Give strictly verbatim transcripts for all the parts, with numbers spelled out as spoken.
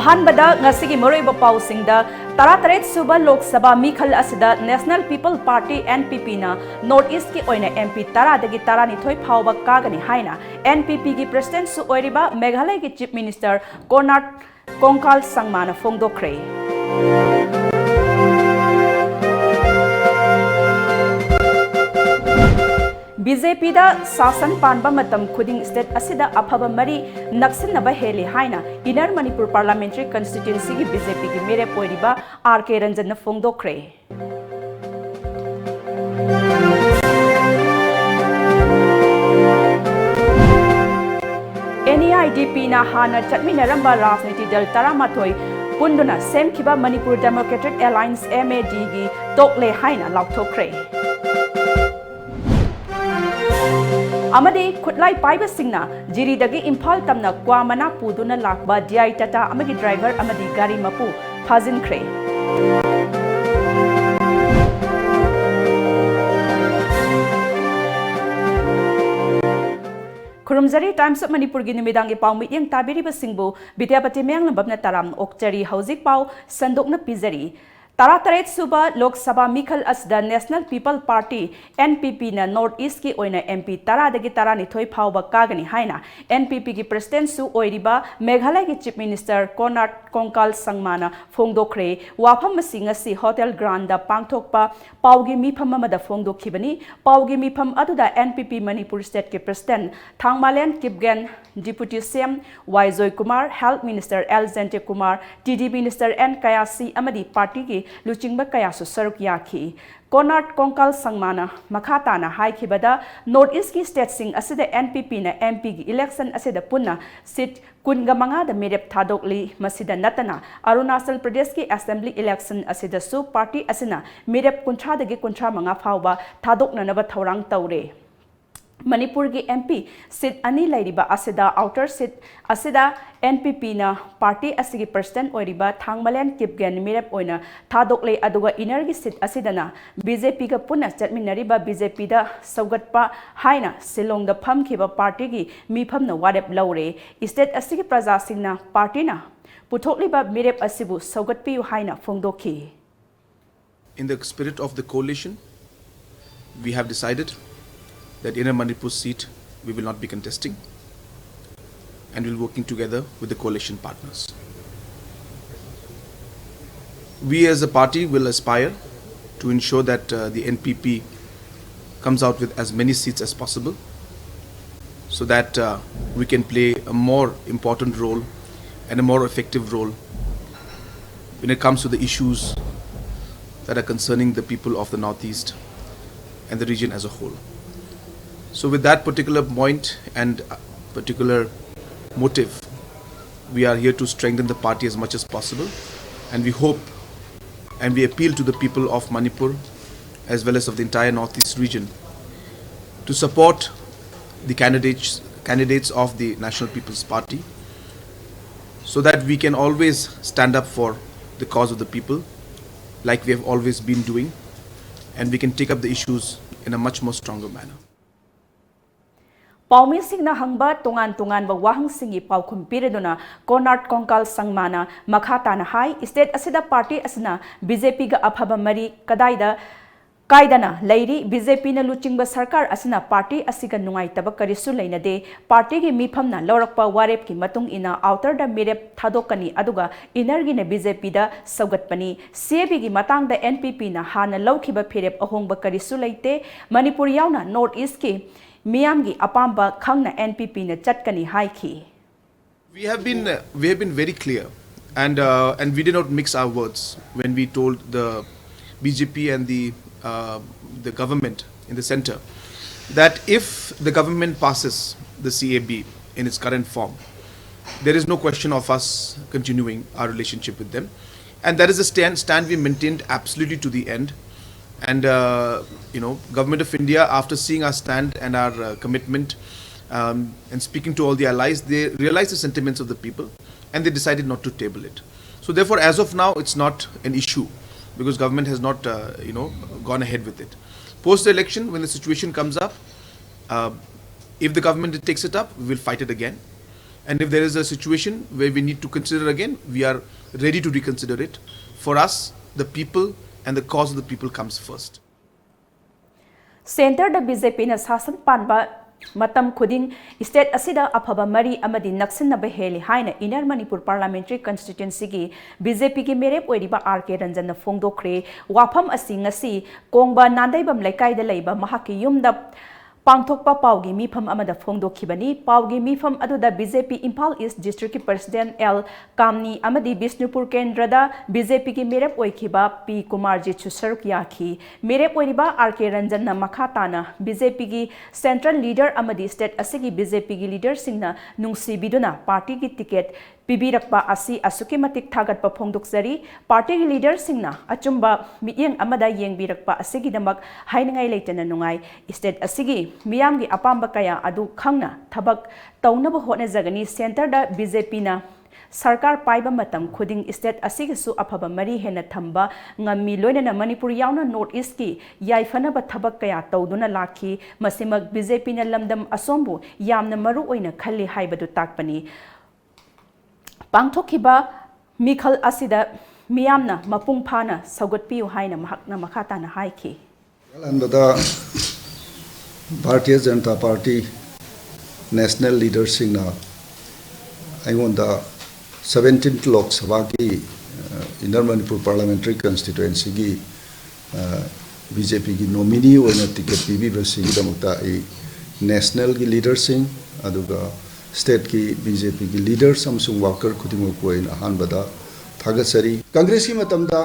ꯑꯍꯥꯟꯕꯗ ꯉꯁꯤꯒꯤ ꯃꯔꯨꯑꯣꯏꯕ ꯄꯥꯎꯁꯤꯡꯗ, ꯇꯔꯥꯇꯔꯦꯠ ꯁꯨꯕ ꯂꯣꯛ ꯁꯚꯥ ꯃꯤꯈꯜ ꯑꯁꯤꯗ National People Party, N P P ꯅ North East ꯀꯤ ꯑꯣꯏꯅ M P ꯇꯔꯥꯗꯒꯤ ꯇꯔꯥꯅꯤꯊꯣꯏ ꯐꯥꯎꯕ ꯀꯥꯒꯅꯤ ꯍꯥꯏꯅ N P P ꯒꯤ President ꯁꯨ ꯑꯣꯏꯔꯤꯕ ꯃꯦꯘꯥꯂꯌꯒꯤ Chief Minister Conrad ꯀꯣꯡꯀꯥꯜ ꯁꯪꯃꯥꯅ ꯐꯣꯡꯗꯣꯛꯈ꯭ꯔꯦ꯫ B J P ꯗ ꯁꯥꯁꯟ ꯄꯥꯟꯕ ꯃꯇꯝ ꯈꯨꯗꯤꯡ state ꯑꯁꯤꯗ ꯑꯐꯕ ꯃꯔꯤ ꯅꯛꯁꯤꯟꯅꯕ ꯍꯦꯜꯂꯤ ꯍꯥꯏꯅ Inner Manipur Parliamentary Constituency ꯒꯤ B J P ꯒꯤ ꯃꯤꯔꯦꯞ ꯑꯣꯏꯔꯤꯕ R K ꯔꯟꯖꯟꯅ ꯐꯣꯡꯗꯣꯛꯈ꯭ꯔꯦ꯫ N E I D P ꯅ ꯍꯥꯟꯅ ꯆꯠꯃꯤꯟꯅꯔꯝꯕ ꯔꯥꯖꯅꯤꯇꯤ ꯗꯜ ꯇꯔꯥꯃꯥꯊꯣꯏ ꯄꯨꯟꯗꯨꯅ ꯁꯦꯝꯈꯤꯕ Manipur Democratic Alliance, M A D, ꯒꯤ ꯇꯣꯛꯂꯦ ꯍꯥꯏꯅ ꯂꯥꯎꯊꯣꯛꯈ꯭ꯔꯦ꯫ ꯑꯃꯗꯤ ꯈꯨꯠꯂꯥꯏ ꯄꯥꯏꯕꯁꯤꯡꯅ ꯖꯤꯔꯤꯗꯒꯤ ꯏꯝꯐꯥꯜ ꯇꯝꯅ ꯀ꯭ꯋꯥ ꯃꯅꯥ ꯄꯨꯗꯨꯅ ꯂꯥꯛꯄ D I Tata ꯑꯃꯒꯤ driver ꯑꯃꯗꯤ ꯒꯥꯔꯤ ꯃꯄꯨ ꯐꯥꯖꯤꯟꯈ꯭ꯔꯦ꯫ ꯈꯨꯔꯨꯝꯖꯔꯤ꯫ Times of Manipur ꯒꯤ ꯅꯨꯃꯤꯗꯥꯡꯒꯤ ꯄꯥꯎ ꯃꯤꯠꯌꯦꯡ ꯇꯥꯕꯤꯔꯤꯕꯁꯤꯡꯕꯨ ꯕꯤꯗ꯭ꯌꯥꯄꯇꯤ ꯃꯌꯥꯡꯂꯝꯕꯝꯅ ꯇꯔꯥꯝꯅ ꯑꯣꯛꯆꯔꯤ꯫ ꯍꯧꯖꯤꯛ ꯄꯥꯎ ꯁꯟꯗꯣꯛꯅ ꯄꯤꯖꯔꯤ꯫ ꯇꯔꯥꯇꯔꯦꯠ ꯁꯨꯕ ꯂꯣꯛ ꯁꯚꯥ ꯃꯤꯈꯜ ꯑꯁꯤꯗ National People Party, N P P ꯅ North East ꯀꯤ ꯑꯣꯏꯅ M P ꯇꯔꯥꯗꯒꯤ ꯇꯔꯥꯅꯤꯊꯣꯏ ꯐꯥꯎꯕ ꯀꯥꯒꯅꯤ ꯍꯥꯏꯅ N P P ꯒꯤ President ꯁꯨ ꯑꯣꯏꯔꯤꯕ ꯃꯦꯘꯥꯂꯌꯒꯤ Chief Minister Conrad ꯀꯣꯡꯀꯥꯜ ꯁꯪꯃꯥꯅ ꯐꯣꯡꯗꯣꯛꯈ꯭ꯔꯦ꯫ ꯋꯥꯐꯝ ꯑꯁꯤ ꯉꯁꯤ Hotel Grand ꯗ ꯄꯥꯡꯊꯣꯛꯄ ꯄꯥꯎꯒꯤ ꯃꯤꯐꯝ ꯑꯃꯗ ꯐꯣꯡꯗꯣꯛꯈꯤꯕꯅꯤ꯫ ꯄꯥꯎꯒꯤ ꯃꯤꯐꯝ ꯑꯗꯨꯗ N P P Manipur state ꯀꯤ President ꯊꯥꯡꯃꯥꯂꯦꯟ Kipgen, Deputy C M Y Joykumar, Health Minister L ꯖꯌꯟꯇꯀꯨꯃꯥꯔ, T D Minister N ꯀꯌꯥꯁꯤ ꯑꯃꯗꯤ party ꯒꯤ ꯂꯨꯆꯤꯡꯕ ꯀꯌꯥꯁꯨ ꯁꯔꯨꯛ ꯌꯥꯈꯤ꯫ ꯀꯣꯅꯥꯔꯗ ꯀꯣꯡꯀꯥꯜ ꯁꯪꯃꯥꯅ ꯃꯈꯥ ꯇꯥꯅ ꯍꯥꯏꯈꯤꯕꯗ, North East ꯀꯤ state ꯁꯤꯡ ꯑꯁꯤꯗ N P P ꯅ M P ꯒꯤ election ꯑꯁꯤꯗ ꯄꯨꯟꯅ seat ꯀꯨꯟꯒ ꯃꯉꯥꯗ ꯃꯤꯔꯦꯞ ꯊꯥꯗꯣꯛꯂꯤ꯫ ꯃꯁꯤꯗ ꯅꯠꯇꯅ, ꯑꯔꯨꯅꯥꯆꯜ ꯄ꯭ꯔꯗꯦꯁꯀꯤ assembly election ꯑꯁꯤꯗꯁꯨ party ꯑꯁꯤꯅ ꯃꯤꯔꯦꯞ ꯀꯨꯟꯊ꯭ꯔꯥꯗꯒꯤ ꯀꯨꯟꯊ꯭ꯔꯥ ꯃꯉꯥ ꯐꯥꯎꯕ ꯊꯥꯗꯣꯛꯅꯅꯕ ꯊꯧꯔꯥꯡ ꯇꯧꯔꯦ꯫ ꯃꯅꯤꯄꯨꯔꯒꯤ M P seat ꯑꯅꯤ ꯂꯩꯔꯤꯕ ꯑꯁꯤꯗ, outer seat ꯑꯁꯤꯗ N P P ꯅ party ꯑꯁꯤꯒꯤ President ꯑꯣꯏꯔꯤꯕ ꯊꯥꯡꯃꯂꯦꯟ ꯀꯤꯞꯒꯦꯟ ꯃꯤꯔꯦꯞ ꯑꯣꯏꯅ ꯊꯥꯗꯣꯛꯂꯦ, ꯑꯗꯨꯒ inner ꯒꯤ seat ꯑꯁꯤꯗꯅ B J P ꯒ ꯄꯨꯟꯅ ꯆꯠꯃꯤꯟꯅꯔꯤꯕ, B J P ꯗ ꯁꯧꯒꯠꯄ ꯍꯥꯏꯅ ꯁꯤꯂꯣꯡꯗ ꯐꯝꯈꯤꯕ party ꯒꯤ ꯃꯤꯐꯝꯅ ꯋꯥꯔꯦꯞ ꯂꯧꯔꯦ꯫ State ꯑꯁꯤꯒꯤ ꯄ꯭ꯔꯖꯥꯁꯤꯡꯅ party ꯅ ꯄꯨꯊꯣꯛꯂꯤꯕ ꯃꯤꯔꯦꯞ ꯑꯁꯤꯕꯨ ꯁꯧꯒꯠꯄꯤꯌꯨ ꯍꯥꯏꯅ ꯐꯣꯡꯗꯣꯛꯈꯤ꯫ In the spirit of the coalition, we have decided that Inner Manipur seat we will not be contesting and will working together with the coalition partners. We as a party will aspire to ensure that uh, the N P P comes out with as many seats as possible so that uh, we can play a more important role and a more effective role when it comes to the issues that are concerning the people of the Northeast and the region as a whole. So, with that particular point and uh, particular motive, we are here to strengthen the party as much as possible, and we hope and we appeal to the people of Manipur as well as of the entire Northeast region to support the candidates, candidates of the National People's Party so that we can always stand up for the cause of the people like we have always been doing, and we can take up the issues in a much more stronger manner. ꯄꯥꯎꯃꯤꯁꯤꯡꯅ ꯍꯪꯕ ꯇꯣꯉꯥꯟ ꯇꯣꯉꯥꯟꯕ ꯋꯥꯍꯪꯁꯤꯡꯒꯤ ꯄꯥꯎꯈꯨꯝ ꯄꯤꯔꯗꯨꯅ ꯀꯣꯅꯥꯔꯗ ꯀꯣꯡꯀꯥꯜ ꯁꯪꯃꯥꯅ ꯃꯈꯥ ꯇꯥꯅ ꯍꯥꯏ, state ꯑꯁꯤꯗ party ꯑꯁꯤꯅ B J ꯄꯤꯒ ꯑꯐꯕ ꯃꯔꯤ ꯀꯗꯥꯏꯗ ꯀꯥꯏꯗꯅ ꯂꯩꯔꯤ꯫ ꯕꯤ ꯖꯦ ꯄꯤꯅ ꯂꯨꯆꯤꯡꯕ ꯁꯔꯀꯥꯔ ꯑꯁꯤꯅ ꯄꯥꯔꯇꯤ ꯑꯁꯤꯒ ꯅꯨꯡꯉꯥꯏꯇꯕ ꯀꯔꯤꯁꯨ ꯂꯩꯅꯗꯦ꯫ ꯄꯥꯔꯇꯤꯒꯤ ꯃꯤꯐꯝꯅ ꯂꯧꯔꯛꯄ ꯋꯥꯔꯦꯞꯀꯤ ꯃꯇꯨꯡ ꯏꯟꯅ ꯑꯥꯎꯇꯔꯗ ꯃꯤꯔꯦꯞ ꯊꯥꯗꯣꯛꯀꯅꯤ, ꯑꯗꯨꯒ ꯏꯟꯅꯔꯒꯤꯅ ꯕꯤ ꯖꯦ ꯄꯤꯗ ꯁꯧꯒꯠꯄꯅꯤ꯫ ꯁꯤ ꯑꯦ ꯕꯤꯒꯤ ꯃꯇꯥꯡꯗ ꯑꯦꯟ ꯄꯤ ꯄꯤꯅ ꯍꯥꯟꯅ ꯂꯧꯈꯤꯕ ꯐꯤꯔꯦꯞ ꯑꯍꯣꯡꯕ ꯀꯔꯤꯁꯨ ꯂꯩꯇꯦ꯫ ꯃꯅꯤꯄꯨꯔ ꯌꯥꯎꯅ ꯅꯣꯔꯠ ꯏꯁꯀꯤ ꯃꯤꯌꯥꯝꯒꯤ ꯑꯄꯥꯝꯕ ꯈꯪꯅ ꯑꯦꯟ ꯄꯤ ꯄꯤꯅ ꯆꯠꯀꯅꯤ ꯍꯥꯏꯈꯤ꯫ We have been uh, we have been very clear, and uh, and we did not mix our words when we told the B J P and the uh, the government in the center that if the government passes the C A B in its current form, there is no question of us continuing our relationship with them, and that is the stand stand we maintained absolutely to the end. And uh, you know, Government of India, after seeing our stand and our uh, commitment, um, and speaking to all the allies, they realized the sentiments of the people, and they decided not to table it. So therefore, as of now, it's not an issue because government has not, uh, you know, gone ahead with it. Post the election, when the situation comes up, uh, if the government takes it up, we will fight it again. And if there is a situation where we need to consider again, we are ready to reconsider it. For us, the people and the cause of the people comes first. ꯁꯦꯟꯇꯔꯗ B J ꯄꯤꯅ ꯁꯥꯁꯟ ꯄꯥꯟꯕ ꯃꯇꯝ ꯈꯨꯗꯤꯡ state ꯑꯁꯤꯗ ꯑꯐꯕ ꯃꯔꯤ ꯑꯃꯗꯤ ꯅꯛꯁꯤꯟꯅꯕ ꯍꯦꯜꯂꯤ ꯍꯥꯏꯅ ꯏꯟꯅꯔ ꯃꯅꯤꯄꯨꯔ ꯄꯥꯔꯂꯥꯃꯦꯟꯇꯔꯤ ꯀꯟꯁꯇꯤꯇ꯭ꯋꯦꯟꯁꯤꯒꯤ ꯕꯤ ꯖꯦ ꯄꯤꯒꯤ ꯃꯤꯔꯦꯞ ꯑꯣꯏꯔꯤꯕ ꯑꯥꯔ ꯀꯦ ꯔꯟꯖꯟꯅ ꯐꯣꯡꯗꯣꯛꯈ꯭ꯔꯦ꯫ ꯋꯥꯐꯝ ꯑꯁꯤ ꯉꯁꯤ ꯀꯣꯡꯕ ꯅꯥꯟꯗꯩꯕꯝ ꯂꯩꯀꯥꯏꯗ ꯂꯩꯕ ꯃꯍꯥꯛꯀꯤ ꯌꯨꯝꯗ ꯄꯥꯡꯊꯣꯛꯄ ꯄꯥꯎꯒꯤ ꯃꯤꯐꯝ ꯑꯃꯗ ꯐꯣꯡꯗꯣꯛꯈꯤꯕꯅꯤ꯫ ꯄꯥꯎꯒꯤ ꯃꯤꯐꯝ ꯑꯗꯨꯗ ꯕꯤ ꯖꯦ ꯄꯤ ꯏꯝꯐꯥꯜ ꯏꯁ ꯗꯤꯁꯇ꯭ꯔꯤꯛꯀꯤ ꯄ꯭ꯔꯁꯤꯗꯦꯟꯠ ꯑꯦꯜ ꯀꯥꯝꯅꯤ ꯑꯃꯗꯤ ꯕꯤꯁꯅꯨꯄꯨꯔ ꯀꯦꯟꯗ꯭ꯔꯗ ꯕꯤ ꯖꯦ ꯄꯤꯒꯤ ꯃꯤꯔꯦꯞ ꯑꯣꯏꯈꯤꯕ ꯄꯤ ꯀꯨꯃꯥꯔꯖꯤꯠꯁꯨ ꯁꯔꯨꯛ ꯌꯥꯈꯤ꯫ ꯃꯤꯔꯦꯞ ꯑꯣꯏꯔꯤꯕ ꯑꯥꯔ ꯀꯦ ꯔꯟꯖꯟꯅ ꯃꯈꯥ ꯇꯥꯅ ꯕꯤ ꯖꯦ ꯄꯤꯒꯤ ꯁꯦꯟꯇ꯭ꯔꯦꯜ ꯂꯤꯗꯔ ꯑꯃꯗꯤ ꯁ꯭ꯇꯦꯠ ꯑꯁꯤꯒꯤ ꯕꯤ ꯖꯦ ꯄꯤꯒꯤ ꯂꯤꯗꯔꯁꯤꯡꯅ ꯅꯨꯡꯁꯤꯕꯤꯗꯨꯅ ꯄꯥꯔꯇꯤꯒꯤ ꯇꯤꯀꯦꯠ ꯄꯤꯕꯤꯔꯛꯄ ꯑꯁꯤ ꯑꯁꯨꯛꯀꯤ ꯃꯇꯤꯛ ꯊꯥꯒꯠꯄ ꯐꯣꯡꯗꯣꯛꯆꯔꯤ꯫ ꯄꯥꯔꯇꯤꯒꯤ ꯂꯤꯗꯔꯁꯤꯡꯅ ꯑꯆꯨꯝꯕ ꯃꯤꯠꯌꯦꯡ ꯑꯃꯗ ꯌꯦꯡꯕꯤꯔꯛꯄ ꯑꯁꯤꯒꯤꯗꯃꯛ ꯍꯥꯏꯅꯤꯡꯉꯥꯏ ꯂꯩꯇꯅ ꯅꯨꯡꯉꯥꯏ꯫ ꯁ꯭ꯇꯦꯠ ꯑꯁꯤꯒꯤ ꯃꯤꯌꯥꯝꯒꯤ ꯑꯄꯥꯝꯕ ꯀꯌꯥ ꯑꯗꯨ ꯈꯪꯅ ꯊꯕꯛ ꯇꯧꯅꯕ ꯍꯣꯠꯅꯖꯒꯅꯤ꯫ ꯁꯦꯟꯇꯔꯗ ꯕꯤ ꯖꯦ ꯄꯤꯅ ꯁꯔꯀꯥꯔ ꯄꯥꯏꯕ ꯃꯇꯝ ꯈꯨꯗꯤꯡ ꯁ꯭ꯇꯦꯠ ꯑꯁꯤꯒꯤꯁꯨ ꯑꯐꯕ ꯃꯔꯤ ꯍꯦꯟꯅ ꯊꯝꯕ ꯉꯝꯃꯤ꯫ ꯂꯣꯏꯅꯅ ꯃꯅꯤꯄꯨꯔ ꯌꯥꯎꯅ ꯅꯣꯔꯠ ꯏꯁ꯭ꯠꯀꯤ ꯌꯥꯏꯐꯅꯕ ꯊꯕꯛ ꯀꯌꯥ ꯇꯧꯗꯨꯅ ꯂꯥꯛꯈꯤ꯫ ꯃꯁꯤꯃꯛ ꯕꯤ ꯖꯦ ꯄꯤꯅ ꯂꯝꯗꯝ ꯑꯁꯣꯝꯕꯨ ꯌꯥꯝꯅ ꯃꯔꯨ ꯑꯣꯏꯅ ꯈꯜꯂꯤ ꯍꯥꯏꯕꯗꯨ ꯇꯥꯛꯄꯅꯤ꯫ ꯄꯥꯡꯊꯣꯛꯈꯤꯕ ꯃꯤꯈꯜ ꯑꯁꯤꯗ ꯃꯤꯌꯥꯝꯅ ꯃꯄꯨꯡ ꯐꯥꯅ ꯁꯧꯒꯠꯄꯤꯌꯨ ꯍꯥꯏꯅ ꯃꯍꯥꯛꯅ ꯃꯈꯥ ꯇꯥꯅ ꯍꯥꯏꯈꯤ꯫ ꯑꯍꯥꯟꯕꯗ ꯚꯥꯔꯇꯤꯌ ꯖꯅꯇꯥ ꯄꯥꯔꯇꯤ ꯅꯦꯁꯅꯦꯜ ꯂꯤꯗꯔꯁꯤꯡꯅ ꯑꯩꯉꯣꯟꯗ ꯁꯕꯦꯟꯇꯤꯟ ꯂꯣꯛ ꯁꯚꯥꯒꯤ ꯏꯟꯅꯔ ꯃꯅꯤꯄꯨꯔ ꯄꯥꯔꯂꯥꯃꯦꯟꯇꯔꯤ ꯀꯟꯁꯇꯤꯇ꯭ꯋꯦꯟꯁꯤꯒꯤ ꯕꯤ ꯖꯦ ꯄꯤꯒꯤ ꯅꯣꯃꯤꯅꯤ ꯑꯣꯏꯅ ꯇꯤꯀꯦꯠ ꯄꯤꯕꯤꯕꯁꯤꯒꯤꯗꯃꯛꯇ ꯑꯩ ꯅꯦꯁꯅꯦꯜꯒꯤ ꯂꯤꯗꯔꯁꯤꯡ ꯑꯗꯨꯒ ꯁ꯭ꯇꯦꯠꯀꯤ ꯕꯤ ꯖꯦ ꯄꯤꯒꯤ ꯂꯤꯗꯔꯁ ꯑꯃꯁꯨꯡ ꯋꯥꯔꯀꯔ ꯈꯨꯗꯤꯡꯃꯛꯄꯨ ꯑꯩꯅ ꯑꯍꯥꯟꯕꯗ ꯊꯥꯒꯠꯆꯔꯤ꯫ ꯀꯪꯒ꯭ꯔꯦꯁꯀꯤ ꯃꯇꯝꯗ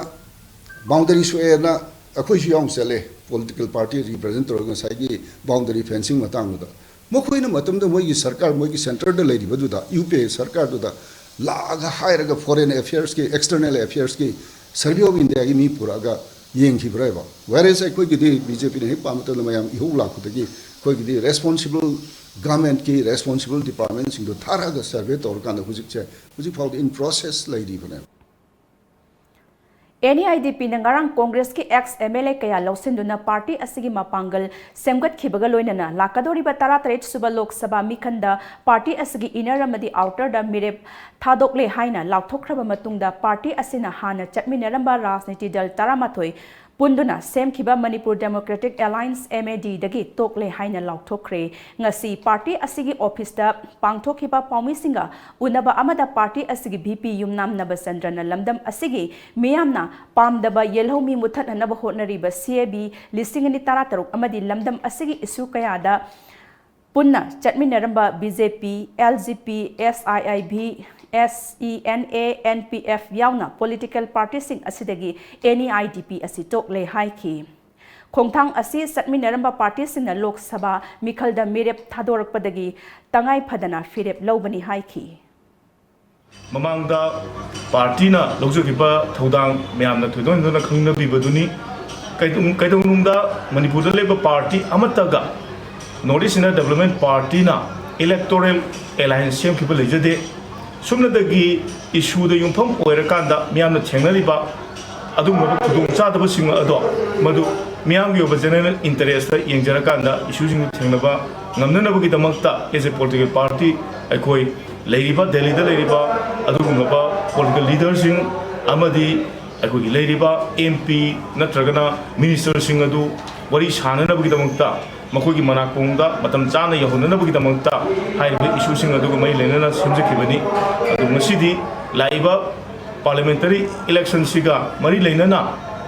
ꯕꯥꯎꯟꯗꯔꯤ ꯁꯣꯛꯑꯦꯅ ꯑꯩꯈꯣꯏꯁꯨ ꯌꯥꯎꯅ ꯆꯠꯂꯦ, ꯄꯣꯂꯤꯇꯤꯀꯦꯜ ꯄꯥꯔꯇꯤ ꯔꯤꯄ꯭ꯔꯖꯦꯟ ꯇꯧꯔꯒ ꯉꯁꯥꯏꯒꯤ ꯕꯥꯎꯟꯗꯔꯤ ꯐꯦꯟꯁꯤꯡ ꯃꯇꯥꯡꯗꯨꯗ꯫ ꯃꯈꯣꯏꯅ ꯃꯇꯝꯗ ꯃꯣꯏꯒꯤ ꯁꯔꯀꯥꯔ, ꯃꯣꯏꯒꯤ ꯁꯦꯟꯇꯔꯗ ꯂꯩꯔꯤꯕꯗꯨꯗ, ꯌꯨ ꯄꯤ ꯑꯦ ꯁꯔꯀꯥꯔꯗꯨꯗ ꯂꯥꯛꯑꯒ ꯍꯥꯏꯔꯒ ꯐꯣꯔꯦꯟ ꯑꯦꯐꯤꯌꯔꯁꯀꯤ, ꯑꯦꯛꯁꯇꯔꯅꯦꯜ ꯑꯦꯐꯤꯌꯔꯁꯀꯤ ꯁꯔꯚꯦ ꯑꯣꯐ ꯏꯟꯗꯤꯌꯥꯒꯤ ꯃꯤ ꯄꯨꯔꯛꯑꯒ ꯌꯦꯡꯈꯤꯕ꯭ꯔꯥꯕ? ꯋꯦꯔꯦꯁ ꯑꯩꯈꯣꯏꯒꯤꯗꯤ ꯕꯤ ꯖꯦ ꯄꯤꯅ ꯍꯦꯛ ꯄꯥꯝꯕ ꯃꯇꯝꯗ ꯃꯌꯥꯝ ꯏꯍꯧ ꯂꯥꯛꯄꯗꯒꯤ ꯑꯩꯈꯣꯏꯒꯤꯗꯤ ꯔꯦꯁꯄꯣꯟꯁꯤꯕꯜ ꯒꯚꯔꯟꯃꯦꯟꯠꯀꯤ ꯔꯦꯁꯄꯣꯟꯁꯤꯕꯜ ꯗꯤꯄꯥꯔꯠꯃꯦꯟꯠꯁꯤꯡꯗꯣ ꯊꯥꯔꯛꯑꯒ ꯁꯔꯚꯦ ꯇꯧꯔꯀꯥꯟꯗ ꯍꯧꯖꯤꯛꯁꯦ, ꯍꯧꯖꯤꯛ ꯐꯥꯎꯗ ꯏꯟ ꯄ꯭ꯔꯣꯁꯦꯁ ꯂꯩꯔꯤꯕꯅꯦꯕ꯫ ꯑꯦꯟ ꯏ ꯑꯥꯏ ꯗꯤ ꯄꯤꯅ ꯉꯔꯥꯡ ꯀꯣꯡꯒ꯭ꯔꯦꯁꯀꯤ ꯑꯦꯛꯁ ꯑꯦꯝ ꯑꯦꯜ ꯑꯦ ꯀꯌꯥ ꯂꯧꯁꯤꯟꯗꯨꯅ ꯄꯥꯔꯇꯤ ꯑꯁꯤꯒꯤ ꯃꯄꯥꯡꯒꯜ ꯁꯦꯝꯒꯠꯈꯤꯕꯒ ꯂꯣꯏꯅꯅ ꯂꯥꯛꯀꯗꯧꯔꯤꯕ ꯇꯔꯥꯇꯔꯦꯠ ꯁꯨꯕ ꯂꯣꯛ ꯁꯚꯥ ꯃꯤꯈꯟꯗ ꯄꯥꯔꯇꯤ ꯑꯁꯤꯒꯤ ꯏꯅꯔ ꯑꯃꯗꯤ ꯑꯥꯎꯇꯔꯗ ꯃꯤꯔꯦꯞ ꯊꯥꯗꯣꯛꯂꯦ ꯍꯥꯏꯅ ꯂꯥꯎꯊꯣꯛꯈ꯭ꯔꯕ ꯃꯇꯨꯡꯗ, ꯄꯥꯔꯇꯤ ꯑꯁꯤꯅ ꯍꯥꯟꯅ ꯆꯠꯃꯤꯟꯅꯔꯝꯕ ꯔꯥꯖꯅꯤꯇꯤ ꯗꯜ ꯇꯔꯥꯃꯥꯊꯣꯏ ꯄꯨꯟꯗꯨꯅ ꯁꯦꯝꯈꯤꯕ Manipur Democratic Alliance, M A D, ꯗꯒꯤ ꯇꯣꯛꯂꯦ ꯍꯥꯏꯅ ꯂꯥꯎꯊꯣꯛꯈ꯭ꯔꯦ꯫ ꯉꯁꯤ ꯄꯥꯔꯇꯤ ꯑꯁꯤꯒꯤ ꯑꯣꯐꯤꯁꯇ ꯄꯥꯡꯊꯣꯛꯈꯤꯕ ꯄꯥꯎꯃꯤꯁꯤꯡꯒ ꯎꯅꯕ ꯑꯃꯗ ꯄꯥꯔꯇꯤ ꯑꯁꯤꯒꯤ ꯚꯤ ꯄꯤ ꯌꯨꯝꯅꯥꯝ ꯅꯕꯆꯟꯗ꯭ꯔꯅ ꯂꯝꯗꯝ ꯑꯁꯤꯒꯤ ꯃꯤꯌꯥꯝꯅ ꯄꯥꯝꯗꯕ ꯌꯦꯜꯍꯧꯃꯤ ꯃꯨꯠꯊꯠꯅꯅꯕ ꯍꯣꯠꯅꯔꯤꯕ ꯁꯤ ꯑꯦ ꯕꯤ ꯂꯤꯁꯤꯡ ꯑꯅꯤ ꯇꯔꯥꯇꯔꯨꯛ ꯑꯃꯗꯤ ꯂꯝꯗꯝ ꯑꯁꯤꯒꯤ ꯏꯁꯨ ꯀꯌꯥꯗ ꯄꯨꯟꯅ ꯆꯠꯃꯤꯟꯅꯔꯝꯕ B J P, L J P, S I I B, S E N A, N P F ꯌꯥꯎꯅ ꯄꯣꯂꯤꯇꯤꯀꯦꯜ ꯄꯥꯔꯇꯤꯁꯤꯡ ꯑꯁꯤꯗꯒꯤ ꯑꯦꯟ ꯏ ꯑꯥꯏ ꯗꯤ ꯄꯤ ꯑꯁꯤ ꯇꯣꯛꯂꯦ ꯍꯥꯏꯈꯤ꯫ ꯈꯣꯡꯊꯥꯡ ꯑꯁꯤ ꯆꯠꯃꯤꯟꯅꯔꯝꯕ ꯄꯥꯔꯇꯤꯁꯤꯡꯅ ꯂꯣꯛ ꯁꯚꯥ ꯃꯤꯈꯜꯗ ꯃꯤꯔꯦꯞ ꯊꯥꯗꯣꯔꯛꯄꯗꯒꯤ ꯇꯉꯥꯏ ꯐꯗꯅ ꯐꯤꯔꯦꯞ ꯂꯧꯕꯅꯤ ꯍꯥꯏꯈꯤ꯫ ꯃꯃꯥꯡꯗ ꯄꯥꯔꯇꯤꯅ ꯂꯧꯖꯈꯤꯕ ꯊꯧꯗꯥꯡ ꯃꯌꯥꯝꯅ ꯊꯣꯏꯗꯣꯛ ꯍꯦꯟꯗꯣꯛꯅ ꯈꯪꯅꯕꯤꯕꯗꯨꯅꯤ꯫ ꯀꯩꯗꯧ-, ꯀꯩꯗꯧꯅꯨꯡꯗ ꯃꯅꯤꯄꯨꯔꯗ ꯂꯩꯕ party ꯑꯃꯠꯇꯒ North East Inner Development Party ꯅ electoral alliance ꯁꯦꯝꯈꯤꯕ ꯂꯩꯖꯗꯦ꯫ ꯁꯨꯞꯅꯇꯒꯤ ꯏꯁꯨꯗ ꯌꯨꯝꯐꯝ ꯑꯣꯏꯔꯀꯥꯟꯗ ꯃꯤꯌꯥꯝꯅ ꯊꯦꯡꯅꯔꯤꯕ ꯑꯗꯨꯒꯨꯝꯂꯕ ꯈꯨꯗꯣꯡꯆꯥꯗꯕꯁꯤꯡ ꯑꯗꯣ ꯃꯗꯨ ꯃꯤꯌꯥꯝꯒꯤ ꯑꯣꯏꯕ general interest ꯇ ꯌꯦꯡꯖꯔꯀꯥꯟꯗ ꯏꯁꯨꯁꯤꯡꯗꯨ ꯊꯦꯡꯅꯕ ꯉꯝꯅꯅꯕꯒꯤꯗꯃꯛꯇ as a political party ꯑꯩꯈꯣꯏ ꯂꯩꯔꯤꯕ ꯗꯦꯜꯂꯤꯗ ꯂꯩꯔꯤꯕ ꯑꯗꯨꯒꯨꯝꯂꯕ political leader ꯁꯤꯡ ꯑꯃꯗꯤ ꯑꯩꯈꯣꯏꯒꯤ ꯂꯩꯔꯤꯕ ꯑꯦꯝ ꯄꯤ ꯅꯠꯇ꯭ꯔꯒꯅ minister ꯁꯤꯡ ꯑꯗꯨ ꯋꯥꯔꯤ ꯁꯥꯅꯅꯕꯒꯤꯗꯃꯛꯇ ꯃꯈꯣꯏꯒꯤ ꯃꯅꯥꯀꯣꯡꯗ ꯃꯇꯝ ꯆꯥꯅ ꯌꯧꯍꯟꯅꯅꯕꯒꯤꯗꯃꯛꯇ ꯍꯥꯏꯔꯤꯕ ꯏꯁꯨꯁꯤꯡ ꯑꯗꯨꯒ ꯃꯔꯤ ꯂꯩꯅꯅ ꯁꯦꯝꯖꯈꯤꯕꯅꯤ꯫ ꯑꯗꯨ ꯉꯁꯤꯗꯤ ꯂꯥꯛꯏꯕ parliamentary election ꯁꯤꯒ ꯃꯔꯤ ꯂꯩꯅꯅ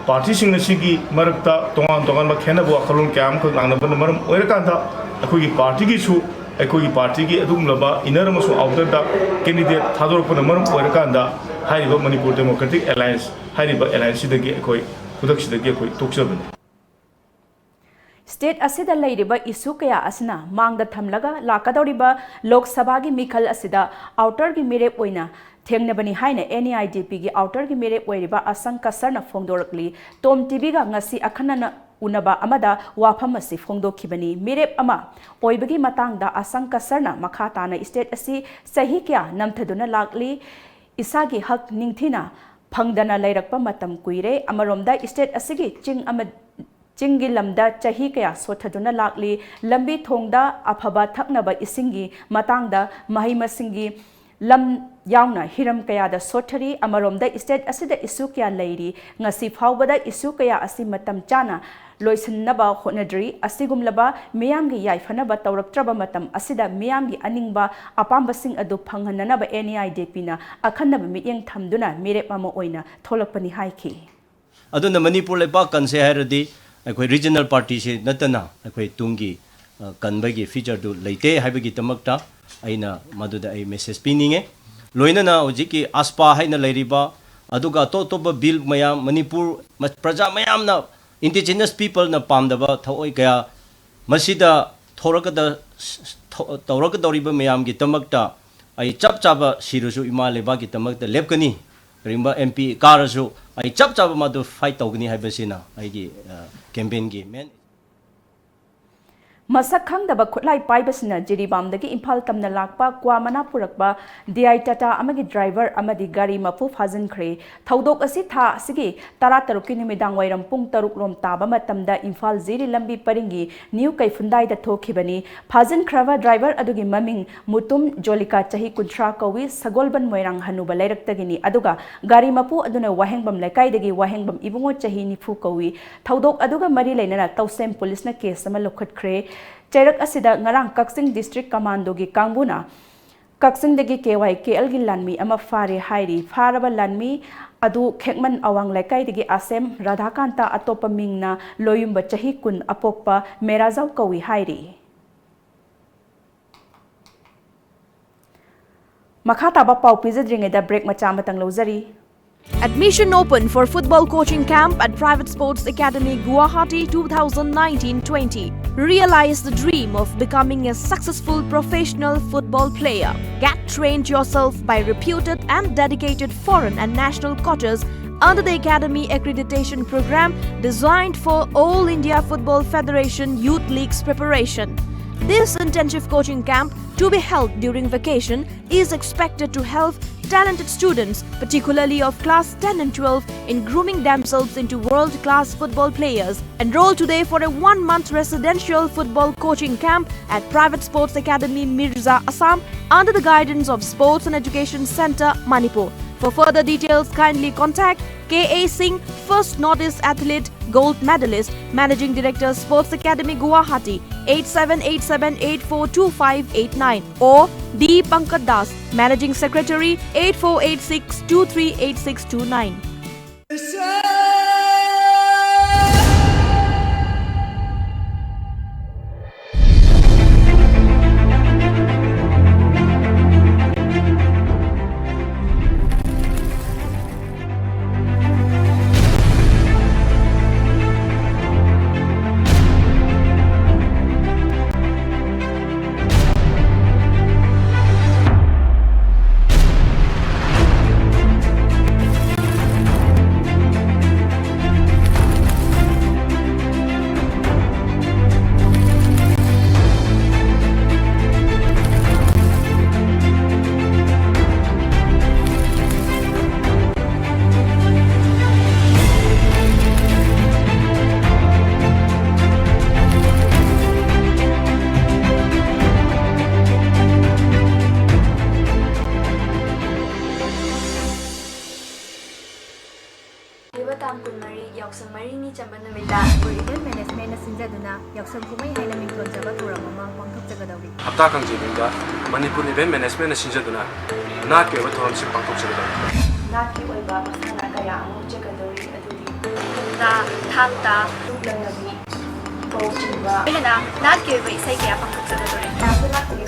ꯄꯥꯔꯇꯤꯁꯤꯡ ꯑꯁꯤꯒꯤ ꯃꯔꯛꯇ ꯇꯣꯉꯥꯟ ꯇꯣꯉꯥꯟꯕ ꯈꯦꯟꯅꯕ ꯋꯥꯈꯜꯂꯣꯟ ꯀꯌꯥ ꯑꯃꯈꯛ ꯂꯥꯛꯅꯕꯅ ꯃꯔꯝ ꯑꯣꯏꯔꯀꯥꯟꯗ ꯑꯩꯈꯣꯏꯒꯤ ꯄꯥꯔꯇꯤꯒꯤꯁꯨ ꯑꯩꯈꯣꯏꯒꯤ ꯄꯥꯔꯇꯤꯒꯤ ꯑꯗꯨꯒꯨꯝꯂꯕ inner ꯑꯃꯁꯨꯡ outer ꯗ candidate ꯊꯥꯗꯣꯔꯛꯄꯅ ꯃꯔꯝ ꯑꯣꯏꯔꯀꯥꯟꯗ ꯍꯥꯏꯔꯤꯕ Manipur Democratic Alliance ꯍꯥꯏꯔꯤꯕ alliance ꯁꯤꯗꯒꯤ ꯑꯩꯈꯣꯏ ꯈꯨꯗꯛꯁꯤꯗꯒꯤ ꯑꯩꯈꯣꯏ ꯇꯣꯛꯆꯕꯅꯤ꯫ ꯁ꯭ꯇꯦꯠ ꯑꯁꯤꯗ ꯂꯩꯔꯤꯕ ꯏꯁꯨ ꯀꯌꯥ ꯑꯁꯤꯅ ꯃꯥꯡꯗ ꯊꯝꯂꯒ ꯂꯥꯛꯀꯗꯧꯔꯤꯕ ꯂꯣꯛ ꯁꯚꯥꯒꯤ ꯃꯤꯈꯜ ꯑꯁꯤꯗ ꯑꯥꯎꯇꯔꯒꯤ ꯃꯤꯔꯦꯞ ꯑꯣꯏꯅ ꯊꯦꯡꯅꯕꯅꯤ ꯍꯥꯏꯅ ꯑꯦꯟ ꯏ ꯑꯥꯏ ꯗꯤ ꯄꯤꯒꯤ ꯑꯥꯎꯇꯔꯒꯤ ꯃꯤꯔꯦꯞ ꯑꯣꯏꯔꯤꯕ ꯑꯁꯪ ꯀꯁꯔꯅ ꯐꯣꯡꯗꯣꯔꯛꯂꯤ꯫ ꯇꯣꯝ ꯇꯤ ꯚꯤꯒ ꯉꯁꯤ ꯑꯈꯟꯅꯅ ꯎꯅꯕ ꯑꯃꯗ ꯋꯥꯐꯝ ꯑꯁꯤ ꯐꯣꯡꯗꯣꯛꯈꯤꯕꯅꯤ꯫ ꯃꯤꯔꯦꯞ ꯑꯃ ꯑꯣꯏꯕꯒꯤ ꯃꯇꯥꯡꯗ ꯑꯁꯪ ꯀꯁꯔꯅ ꯃꯈꯥ ꯇꯥꯅ ꯁ꯭ꯇꯦꯠ ꯑꯁꯤ ꯆꯍꯤ ꯀꯌꯥ ꯅꯝꯊꯗꯨꯅ ꯂꯥꯛꯂꯤ, ꯏꯁꯥꯒꯤ ꯍꯛ ꯅꯤꯡꯊꯤꯅ ꯐꯪꯗꯅ ꯂꯩꯔꯛꯄ ꯃꯇꯝ ꯀꯨꯏꯔꯦ꯫ ꯑꯃꯔꯣꯝꯗ state ꯑꯁꯤꯒꯤ ꯆꯤꯡ ꯑꯃ ꯆꯤꯡꯒꯤ ꯂꯝꯗ ꯆꯍꯤ ꯀꯌꯥ ꯁꯣꯠꯊꯗꯨꯅ ꯂꯥꯛꯂꯤ꯫ ꯂꯝꯕꯤ ꯊꯣꯡꯗ ꯑꯐꯕ ꯊꯛꯅꯕ ꯏꯁꯤꯡꯒꯤ ꯃꯇꯥꯡꯗ ꯃꯍꯩ ꯃꯁꯤꯡꯒꯤ ꯂꯝ ꯌꯥꯎꯅ ꯍꯤꯔꯝ ꯀꯌꯥꯗ ꯁꯣꯠꯊꯔꯤ꯫ ꯑꯃꯔꯣꯝꯗ state ꯑꯁꯤꯗ issue ꯀꯌꯥ ꯂꯩꯔꯤ꯫ ꯉꯁꯤ ꯐꯥꯎꯕꯗ issue ꯀꯌꯥ ꯑꯁꯤ ꯃꯇꯝ ꯆꯥꯅ ꯂꯣꯏꯁꯤꯟꯅꯕ ꯍꯣꯠꯅꯗ꯭ꯔꯤ꯫ ꯑꯁꯤꯒꯨꯝꯂꯕ ꯃꯤꯌꯥꯝꯒꯤ ꯌꯥꯏꯐꯅꯕ ꯇꯧꯔꯛꯇ꯭ꯔꯕ ꯃꯇꯝ ꯑꯁꯤꯗ ꯃꯤꯌꯥꯝꯒꯤ ꯑꯅꯤꯡꯕ ꯑꯄꯥꯝꯕꯁꯤꯡ ꯑꯗꯨ ꯐꯪꯍꯟꯅꯅꯕ NEIDPꯅ ꯑꯈꯟꯅꯕ ꯃꯤꯠꯌꯦꯡ ꯊꯝꯗꯨꯅ ꯃꯤꯔꯦꯞ ꯑꯃ ꯑꯣꯏꯅ ꯊꯣꯛꯂꯛꯄꯅꯤ ꯍꯥꯏꯈꯤ꯫ ꯑꯗꯨꯅ ꯃꯅꯤꯄꯨꯔ ꯂꯩꯕꯥꯛ ꯀꯟꯁꯦ ꯍꯥꯏꯔꯗꯤ ꯑꯩꯈꯣꯏ regional partyꯁꯤ ꯅꯠꯇꯅ ꯑꯩꯈꯣꯏ ꯇꯨꯡꯒꯤ, ꯑ, ꯀꯟꯕꯒꯤ futureꯗꯨ ꯂꯩꯇꯦ ꯍꯥꯏꯕꯒꯤꯗꯃꯛꯇ ꯑꯩꯅ ꯃꯗꯨꯗ ꯑꯩ message ꯄꯤꯅꯤꯡꯉꯦ꯫ ꯂꯣꯏꯅꯅ ꯍꯧꯖꯤꯛꯀꯤ AFSPA ꯍꯥꯏꯅ ꯂꯩꯔꯤꯕ, ꯑꯗꯨꯒ ꯑꯇꯣꯞ ꯑꯇꯣꯞꯄ bill ꯃꯌꯥꯝ, ꯃꯅꯤꯄꯨꯔ ꯃ-, ꯄ꯭ꯔꯖꯥ ꯃꯌꯥꯝꯅ, indigenous peopleꯅ ꯄꯥꯝꯗꯕ ꯊꯑꯣꯏ ꯀꯌꯥ ꯃꯁꯤꯗ ꯊꯣꯔꯛꯀꯗ-, ꯊꯣ-, ꯇꯧꯔꯛꯀꯗꯧꯔꯤꯕ ꯃꯌꯥꯝꯒꯤꯗꯃꯛꯇ ꯑꯩ ꯆꯞ ꯆꯥꯕ ꯁꯤꯔꯁꯨ ꯏꯃꯥ ꯂꯩꯕꯥꯛꯀꯤꯗꯃꯛꯇ ꯂꯦꯞꯀꯅꯤ꯫ ꯀꯔꯤꯒꯨꯝꯕ MP ꯀꯥꯔꯁꯨ ꯑꯩ ꯆꯞ ꯆꯥꯕ ꯃꯗꯨ fight ꯇꯧꯒꯅꯤ ꯍꯥꯏꯕꯁꯤꯅ ꯑꯩꯒꯤ, ꯑ, campaignꯒꯤ main ꯃꯁꯛ ꯈꯪꯗꯕ ꯈꯨꯠꯂꯥꯏ ꯄꯥꯏꯕꯁꯤꯡꯅ ꯖꯤꯔꯤꯕꯥꯝꯗꯒꯤ ꯏꯝꯐꯥꯜ ꯇꯝꯅ ꯂꯥꯛꯄ ꯀ꯭ꯋꯥ ꯃꯅꯥ ꯄꯨꯔꯛꯄ DI Tata ꯑꯃꯒꯤ driver ꯑꯃꯗꯤ ꯒꯥꯔꯤ ꯃꯄꯨ ꯐꯥꯖꯤꯟꯈ꯭ꯔꯦ꯫ ꯊꯧꯗꯣꯛ ꯑꯁꯤ ꯊꯥ ꯑꯁꯤꯒꯤ ꯇꯔꯥꯇꯔꯨꯛꯀꯤ ꯅꯨꯃꯤꯗꯥꯡ ꯋꯥꯏꯔꯝ ꯄꯨꯡ ꯇꯔꯨꯛ ꯂꯣꯝ ꯇꯥꯕ ꯃꯇꯝꯗ ꯏꯝꯐꯥꯜ ꯖꯤꯔꯤ ꯂꯝꯕꯤ ꯄꯔꯤꯡꯒꯤ ꯅ꯭ꯌꯨ ꯀꯩꯐꯨꯟꯗꯥꯏꯗ ꯊꯣꯛꯈꯤꯕꯅꯤ꯫ ꯐꯥꯖꯤꯟꯈ꯭ꯔꯕ driver ꯑꯗꯨꯒꯤ ꯃꯃꯤꯡ ꯃꯨꯇꯨꯝ ꯖꯣꯂꯤꯀꯥ, ꯆꯍꯤ ꯀꯨꯟꯊ꯭ꯔꯥ ꯀꯧꯏ, ꯁꯒꯣꯜꯕꯟ ꯃꯣꯏꯔꯥꯡ ꯍꯅꯨꯕ ꯂꯩꯔꯛꯇꯒꯤꯅꯤ꯫ ꯑꯗꯨꯒ ꯒꯥꯔꯤ ꯃꯄꯨ ꯑꯗꯨꯅ ꯋꯥꯍꯦꯡꯕꯝ ꯂꯩꯀꯥꯏꯗꯒꯤ ꯋꯥꯍꯦꯡꯕꯝ ꯏꯕꯨꯡꯉꯣ, ꯆꯍꯤ ꯅꯤꯐꯨ ꯀꯧꯏ꯫ ꯊꯧꯗꯣꯛ ꯑꯗꯨꯒ ꯃꯔꯤ ꯂꯩꯅꯅ ꯇꯧꯁꯦꯝ ꯄꯨꯂꯤꯁꯅ case ꯑꯃ ꯂꯧꯈꯠꯈ꯭ꯔꯦ꯫ ꯆꯩꯔꯛ ꯑꯁꯤꯗ ꯉꯔꯥꯡ ꯀꯛꯆꯤꯡ district commandoꯒꯤ ꯀꯥꯡꯕꯨꯅ ꯀꯛꯆꯤꯡꯗꯒꯤ KYKLꯒꯤ ꯂꯥꯟꯃꯤ ꯑꯃ ꯐꯥꯔꯦ ꯍꯥꯏꯔꯤ꯫ ꯐꯥꯔꯕ ꯂꯥꯟꯃꯤ ꯑꯗꯨ ꯈꯦꯛꯃꯟ ꯑꯋꯥꯡ ꯂꯩꯀꯥꯏꯗꯒꯤ ꯑꯁꯦꯝ ꯔꯥꯙꯥꯀꯥꯟꯇ, ꯑꯇꯣꯞꯄ ꯃꯤꯡꯅ ꯂꯣꯌꯨꯝꯕ, ꯆꯍꯤ ꯀꯨꯟ, ꯑꯄꯣꯛꯄ ꯃꯦꯔꯥꯖꯥꯎ ꯀꯧꯏ ꯍꯥꯏꯔꯤ꯫ ꯃꯈꯥ ꯇꯥꯕ ꯄꯥꯎ ꯄꯤꯖꯗ꯭ꯔꯤꯉꯩꯗ break ꯃꯆꯥ ꯑꯃꯇꯪ ꯂꯧꯖꯔꯤ꯫ Admission open for football coaching camp at Private Sports Academy, Guwahati, two thousand nineteen twenty. Realize the dream of becoming a successful professional football player. Get trained yourself by reputed and dedicated foreign and national coaches under the Academy Accreditation Program designed for All India Football Federation Youth Leagues preparation. This intensive coaching camp, to be held during vacation, is expected to help talented students, particularly of class ten and twelve, in grooming themselves into world-class football players. Enroll today for a one-month residential football coaching camp at Private Sports Academy Mirza, Assam, under the guidance of Sports and Education Centre, Manipur. For further details, kindly contact K A Singh, First Northeast Athlete, Gold Medalist, Managing Director, Sports Academy, Guwahati, eight seven eight seven eight four two five eight nine, or D Pankaj Das, Managing Secretary, eight four eight six two three eight six two nine. ꯂꯥꯛꯂꯤꯕ ꯇꯥꯡ ꯀꯨꯟꯃꯔꯤ, ꯌꯥꯎꯁꯪ ꯃꯔꯤꯅꯤ ꯆꯟꯕ ꯅꯨꯃꯤꯠꯇ Manipur event ꯃꯦꯅꯦꯖꯃꯦꯟꯠꯅ ꯁꯤꯟꯖꯗꯨꯅ ꯌꯥꯎꯁꯪ ꯀꯨꯝꯍꯩ ꯍꯥꯏꯅ ꯃꯤꯡꯊꯣꯟꯖꯕ ꯊꯧꯔꯝ ꯑꯃ ꯄꯥꯡꯊꯣꯛꯆꯒꯗꯧꯔꯤ꯫ ꯍꯞꯇꯥ ꯀꯥꯡꯖꯩ ꯅꯨꯃꯤꯠꯇ ꯃꯅꯤꯄꯨꯔ ꯏꯚꯦꯟꯠ ꯃꯦꯅꯦꯖꯃꯦꯟꯠꯅ ꯁꯤꯟꯖꯗꯨꯅ ꯅꯥꯠꯀꯤ ꯑꯣꯏꯕ ꯊꯧꯔꯝꯁꯤꯡ ꯄꯥꯡꯊꯣꯛꯆꯒꯗꯧꯔꯤ꯫ ꯅꯥꯠꯀꯤ ꯑꯣꯏꯕ ꯃꯁꯥꯟꯅ ꯀꯌꯥ ꯑꯃ ꯎꯠꯆꯒꯗꯧꯔꯤ, ꯑꯗꯨꯗꯤ ꯃꯨꯛꯅꯥ, ꯊꯥꯡ ꯇꯥ, ꯂꯨꯞ ꯂꯪꯅꯕꯤ, ꯀꯧ ꯆꯤꯡꯕ, ꯂꯣꯏꯅꯅ ꯅꯥꯠꯀꯤ ꯑꯣꯏꯕ ꯏꯁꯩ ꯀꯌꯥ ꯄꯥꯡꯊꯣꯛꯆꯒꯗꯧꯔꯤ꯫ ꯃꯌꯥꯝꯁꯨ ꯂꯥꯛꯄꯤꯌꯨ꯫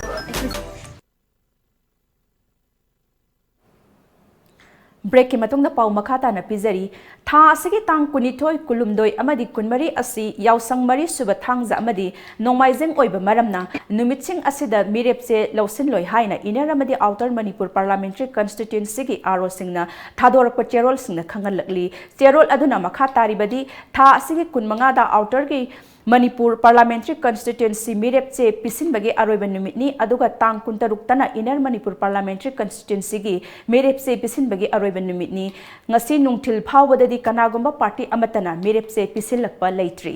Breakꯀꯤ ꯃꯇꯨꯡꯗ ꯄꯥꯎ ꯃꯈꯥ ꯇꯥꯅ ꯄꯤꯖꯔꯤ꯫ ꯊꯥ ꯑꯁꯤꯒꯤ ꯇꯥꯡ ꯀꯨꯟꯅꯤꯊꯣꯏ, ꯀꯨꯟꯍꯨꯝꯗꯣꯏ ꯑꯃꯗꯤ ꯀꯨꯟꯃꯔꯤ ꯑꯁꯤ ꯌꯥꯎꯁꯪ ꯃꯔꯤ ꯁꯨꯕ ꯊꯥꯡꯖ ꯑꯃꯗꯤ ꯅꯣꯡꯃꯥꯏꯖꯤꯡ ꯑꯣꯏꯕ ꯃꯔꯝꯅ, ꯅꯨꯃꯤꯠꯁꯤꯡ ꯑꯁꯤꯗ ꯃꯤꯔꯦꯞꯆꯦ ꯂꯧꯁꯤꯟꯂꯣꯏ ꯍꯥꯏꯅ Inner ꯑꯃꯗꯤ Outer ꯃꯅꯤꯄꯨꯔ Parliamentary Constituencyꯒꯤ ROꯁꯤꯡꯅ ꯊꯥꯗꯣꯔꯛꯄ ꯆꯦꯔꯣꯜꯁꯤꯡꯅ ꯈꯪꯍꯜꯂꯛꯂꯤ꯫ ꯆꯦꯔꯣꯜ ꯑꯗꯨꯅ ꯃꯈꯥ ꯇꯥꯔꯤꯕꯗꯤ, ꯊꯥ ꯑꯁꯤꯒꯤ ꯀꯨꯟꯃꯉꯥꯗ Outerꯒꯤ ꯃꯅꯤꯄꯨꯔ Parliamentary Constituency ꯃꯤꯔꯦꯞꯆꯦ ꯄꯤꯁꯤꯟꯕꯒꯤ ꯑꯔꯣꯏꯕ ꯅꯨꯃꯤꯠꯅꯤ, ꯑꯗꯨꯒ ꯇꯥꯡ ꯀꯨꯟꯇꯔꯨꯛꯇꯅ Inner ꯃꯅꯤꯄꯨꯔ Parliamentary Constituencyꯒꯤ ꯃꯤꯔꯦꯞꯆꯦ ꯄꯤꯁꯤꯟꯕꯒꯤ ꯑꯔꯣꯏꯕ ꯅꯨꯃꯤꯠꯅꯤ꯫ ꯉꯁꯤ ꯅꯨꯡꯊꯤꯜ ꯐꯥꯎꯕꯗꯗꯤ ꯀꯅꯥꯒꯨꯝꯕ party ꯑꯃꯠꯇꯅ ꯃꯤꯔꯦꯞꯆꯦ ꯄꯤꯁꯤꯜꯂꯛꯄ ꯂꯩꯇ꯭ꯔꯤ꯫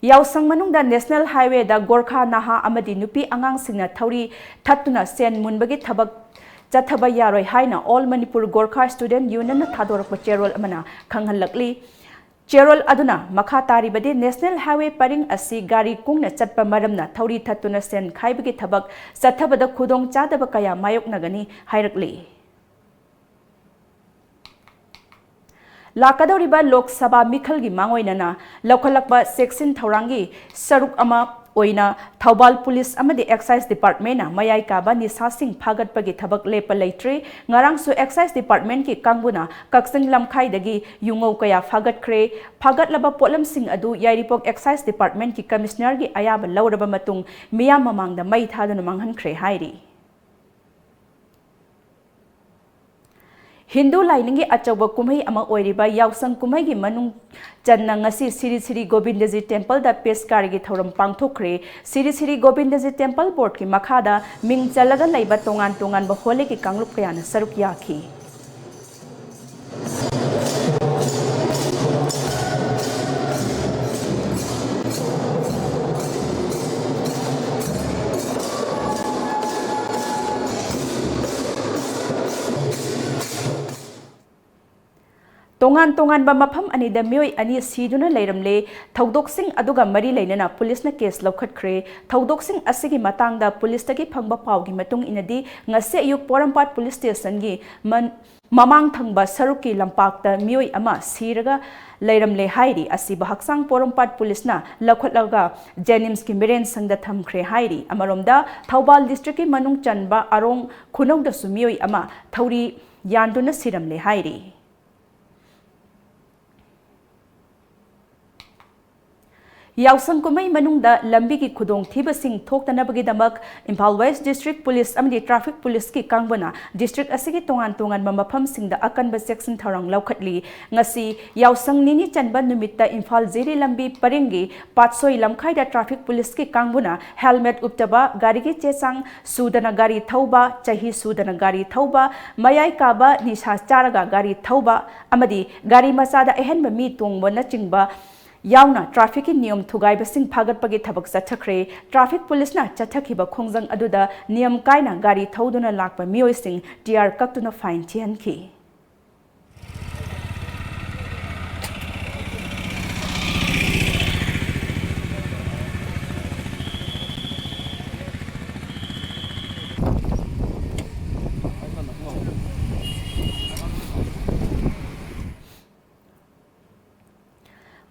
ꯌꯥꯎꯁꯪ ꯃꯅꯨꯡꯗ National Highwayꯗ ꯒꯣꯔꯈꯥ ꯅꯍꯥ ꯑꯃꯗꯤ ꯅꯨꯄꯤ ꯑꯉꯥꯡꯁꯤꯡꯅ ꯊꯧꯔꯤ ꯊꯠꯇꯨꯅ ꯁꯦꯟ ꯃꯨꯟꯕꯒꯤ ꯊꯕꯛ ꯆꯠꯊꯕ ꯌꯥꯔꯣꯏ ꯍꯥꯏꯅ All Manipur Gorkha Student Unionꯅ ꯊꯥꯗꯣꯔꯛꯄ ꯆꯦꯔꯣꯜ ꯑꯃꯅ ꯈꯪꯍꯜꯂꯛꯂꯤ꯫ ꯆꯦꯔꯣꯜ ꯑꯗꯨꯅ ꯃꯈꯥ ꯇꯥꯔꯤꯕꯗꯤ, National Highway ꯄꯔꯤꯡ ꯑꯁꯤ ꯒꯥꯔꯤ ꯀꯨꯡꯅ ꯆꯠꯄ ꯃꯔꯝꯅ ꯊꯧꯔꯤ ꯊꯠꯇꯨꯅ ꯁꯦꯟ ꯈꯥꯏꯕꯒꯤ ꯊꯕꯛ ꯆꯠꯊꯕꯗ ꯈꯨꯗꯣꯡ ꯆꯥꯗꯕ ꯀꯌꯥ ꯃꯥꯌꯣꯛꯅꯒꯅꯤ ꯍꯥꯏꯔꯛꯂꯤ꯫ ꯂꯥꯛꯀꯗꯧꯔꯤꯕ ꯂꯣꯛ ꯁꯚꯥ ꯃꯤꯈꯜꯒꯤ ꯃꯥꯡꯑꯣꯏꯅꯅ ꯂꯧꯈꯠꯂꯛꯄ ꯆꯦꯛꯁꯤꯟ ꯊꯧꯔꯥꯡꯒꯤ ꯁꯔꯨꯛ ꯑꯃ ꯑꯣꯏꯅ ꯊꯧꯕꯥꯜ ꯄꯨꯂꯤꯁ ꯑꯃꯗꯤ Excise Departmentꯅ ꯃꯌꯥꯏ ꯀꯥꯕ ꯅꯤꯁꯥꯁꯤꯡ ꯐꯥꯒꯠꯄꯒꯤ ꯊꯕꯛ ꯂꯦꯞꯄ ꯂꯩꯇ꯭ꯔꯤ꯫ ꯉꯔꯥꯡꯁꯨ Excise Departmentꯀꯤ ꯀꯥꯡꯕꯨꯅ ꯀꯛꯆꯤꯡ ꯂꯝꯈꯥꯏꯗꯒꯤ ꯌꯨꯉꯧ ꯀꯌꯥ ꯐꯥꯒꯠꯈ꯭ꯔꯦ꯫ ꯐꯥꯒꯠꯂꯕ ꯄꯣꯠꯂꯝꯁꯤꯡ ꯑꯗꯨ ꯌꯥꯏꯔꯤꯄꯣꯛ Excise Departmentꯀꯤ Commissionerꯒꯤ ꯑꯌꯥꯕ ꯂꯧꯔꯕ ꯃꯇꯨꯡ ꯃꯤꯌꯥꯝ ꯃꯃꯥꯡꯗ ꯃꯩ ꯊꯥꯗꯨꯅ ꯃꯥꯡꯍꯟꯈ꯭ꯔꯦ ꯍꯥꯏꯔꯤ꯫ ꯍꯤꯟꯗꯨ ꯂꯥꯏꯅꯤꯡꯒꯤ ꯑꯆꯧꯕ ꯀꯨꯝꯍꯩ ꯑꯃ ꯑꯣꯏꯔꯤꯕ ꯌꯥꯎꯁꯪ ꯀꯨꯝꯍꯩꯒꯤ ꯃꯅꯨꯡ ꯆꯟꯅ ꯉꯁꯤ ꯁꯤꯔꯤ ꯁꯤꯔꯤ ꯒꯣꯕꯤꯟꯗꯖꯤ Templeꯗ ꯄꯦꯁꯀꯥꯔꯤꯒꯤ ꯊꯧꯔꯝ ꯄꯥꯡꯊꯣꯛꯈ꯭ꯔꯦ꯫ ꯁꯤꯔꯤ ꯁꯤꯔꯤ ꯒꯣꯕꯤꯟꯗꯖꯤ Temple Boardꯀꯤ ꯃꯈꯥꯗ ꯃꯤꯡ ꯆꯜꯂꯒ ꯂꯩꯕ ꯇꯣꯉꯥꯟ ꯇꯣꯉꯥꯟꯕ ꯍꯣꯂꯤꯒꯤ ꯀꯥꯡꯂꯨꯞ ꯀꯌꯥꯅ ꯁꯔꯨꯛ ꯌꯥꯈꯤ꯫ ꯇꯣꯉꯥꯟ ꯇꯣꯉꯥꯟꯕ ꯃꯐꯝ ꯑꯅꯤꯗ ꯃꯤꯑꯣꯏ ꯑꯅꯤ ꯁꯤꯗꯨꯅ ꯂꯩꯔꯝꯂꯦ꯫ ꯊꯧꯗꯣꯛꯁꯤꯡ ꯑꯗꯨꯒ ꯃꯔꯤ ꯂꯩꯅꯅ ꯄꯨꯂꯤꯁꯅ ꯀꯦꯁ ꯂꯧꯈꯠꯈ꯭ꯔꯦ꯫ ꯊꯧꯗꯣꯛꯁꯤꯡ ꯑꯁꯤꯒꯤ ꯃꯇꯥꯡꯗ ꯄꯨꯂꯤꯁꯇꯒꯤ ꯐꯪꯕ ꯄꯥꯎꯒꯤ ꯃꯇꯨꯡ ꯏꯟꯅꯗꯤ, ꯉꯁꯤ ꯑꯌꯨꯛ ꯄꯣꯔꯣꯝꯄꯥꯠ ꯄꯨꯂꯤꯁ ꯁ꯭ꯇꯦꯁꯟꯒꯤ ꯃꯟ-, ꯃꯃꯥꯡ ꯊꯪꯕ ꯁꯔꯨꯛꯀꯤ ꯂꯝꯄꯥꯛꯇ ꯃꯤꯑꯣꯏ ꯑꯃ ꯁꯤꯔꯒ ꯂꯩꯔꯝꯂꯦ ꯍꯥꯏꯔꯤ꯫ ꯑꯁꯤꯕꯨ ꯍꯛꯆꯥꯡ ꯄꯣꯔꯣꯝꯄꯥꯠ ꯄꯨꯂꯤꯁꯅ ꯂꯧꯈꯠꯂꯒ ꯖꯦꯅꯤꯝꯁꯀꯤ ꯃꯤꯔꯦꯟꯁꯪꯗ ꯊꯝꯈ꯭ꯔꯦ ꯍꯥꯏꯔꯤ꯫ ꯑꯃꯔꯣꯝꯗ, ꯊꯧꯕꯥꯜ ꯗꯤꯁꯇ꯭ꯔꯤꯛꯀꯤ ꯃꯅꯨꯡ ꯆꯟꯕ ꯑꯔꯣꯡ ꯈꯨꯅꯧꯗꯁꯨ ꯃꯤꯑꯣꯏ ꯑꯃ ꯊꯧꯔꯤ ꯌꯥꯟꯗꯨꯅ ꯁꯤꯔꯝꯂꯦ ꯍꯥꯏꯔꯤ꯫ ꯌꯥꯎꯁꯪ ꯀꯨꯝꯍꯩ ꯃꯅꯨꯡꯗ ꯂꯝꯕꯤꯒꯤ ꯈꯨꯗꯣꯡꯊꯤꯕꯁꯤꯡ ꯊꯣꯛꯇꯅꯕꯒꯤꯗꯃꯛ ꯏꯝꯐꯥꯜ ꯋꯦꯁ ꯗꯤꯁꯇ꯭ꯔꯤꯛ ꯄꯨꯂꯤꯁ ꯑꯃꯗꯤ ꯇ꯭ꯔꯥꯐꯤꯛ ꯄꯨꯂꯤꯁꯀꯤ ꯀꯥꯡꯕꯨꯅ ꯗꯤꯁꯇ꯭ꯔꯤꯛ ꯑꯁꯤꯒꯤ ꯇꯣꯉꯥꯟ ꯇꯣꯉꯥꯟꯕ ꯃꯐꯝꯁꯤꯡꯗ ꯑꯀꯟꯕ ꯆꯦꯛꯁꯤꯟ ꯊꯧꯔꯥꯡ ꯂꯧꯈꯠꯂꯤ꯫ ꯉꯁꯤ ꯌꯥꯎꯁꯪ ꯅꯤꯅꯤ ꯆꯟꯕ ꯅꯨꯃꯤꯠꯇ ꯏꯝꯐꯥꯜ ꯖꯤꯔꯤ ꯂꯝꯕꯤ ꯄꯔꯤꯡꯒꯤ ꯄꯥꯠꯁꯣꯏ ꯂꯝꯈꯥꯏꯗ ꯇ꯭ꯔꯥꯐꯤꯛ ꯄꯨꯂꯤꯁꯀꯤ ꯀꯥꯡꯕꯨꯅ ꯍꯦꯜꯃꯦꯠ ꯎꯞꯇꯕ, ꯒꯥꯔꯤꯒꯤ ꯆꯦ ꯆꯥꯡ ꯁꯨꯗꯅ ꯒꯥꯔꯤ ꯊꯧꯕ, ꯆꯍꯤ ꯁꯨꯗꯅ ꯒꯥꯔꯤ ꯊꯧꯕ, ꯃꯌꯥꯏ ꯀꯥꯕ, ꯅꯤꯁꯥ ꯆꯥꯔꯒ ꯒꯥꯔꯤ ꯊꯧꯕ ꯑꯃꯗꯤ ꯒꯥꯔꯤ ꯃꯆꯥꯗ ꯑꯍꯦꯟꯕ ꯃꯤ ꯇꯣꯡꯕꯅꯆꯤꯡꯕ ꯌꯥꯎꯅ ꯇ꯭ꯔꯥꯐꯤꯛꯀꯤ ꯅꯤꯌꯝ ꯊꯨꯒꯥꯏꯕꯁꯤꯡ ꯐꯥꯒꯠꯄꯒꯤ ꯊꯕꯛ ꯆꯠꯊꯈ꯭ꯔꯦ꯫ ꯇ꯭ꯔꯥꯐꯤꯛ ꯄꯨꯂꯤꯁꯅ ꯆꯠꯊꯈꯤꯕ ꯈꯣꯡꯖꯪ ꯑꯗꯨꯗ ꯅꯤꯌꯝ ꯀꯥꯏꯅ ꯒꯥꯔꯤ ꯊꯧꯗꯨꯅ ꯂꯥꯛꯄ ꯃꯤꯑꯣꯏꯁꯤꯡ ꯇꯤꯌꯥꯔ ꯀꯛꯇꯨꯅ ꯐꯥꯏꯟ ꯊꯤꯍꯟꯈꯤ꯫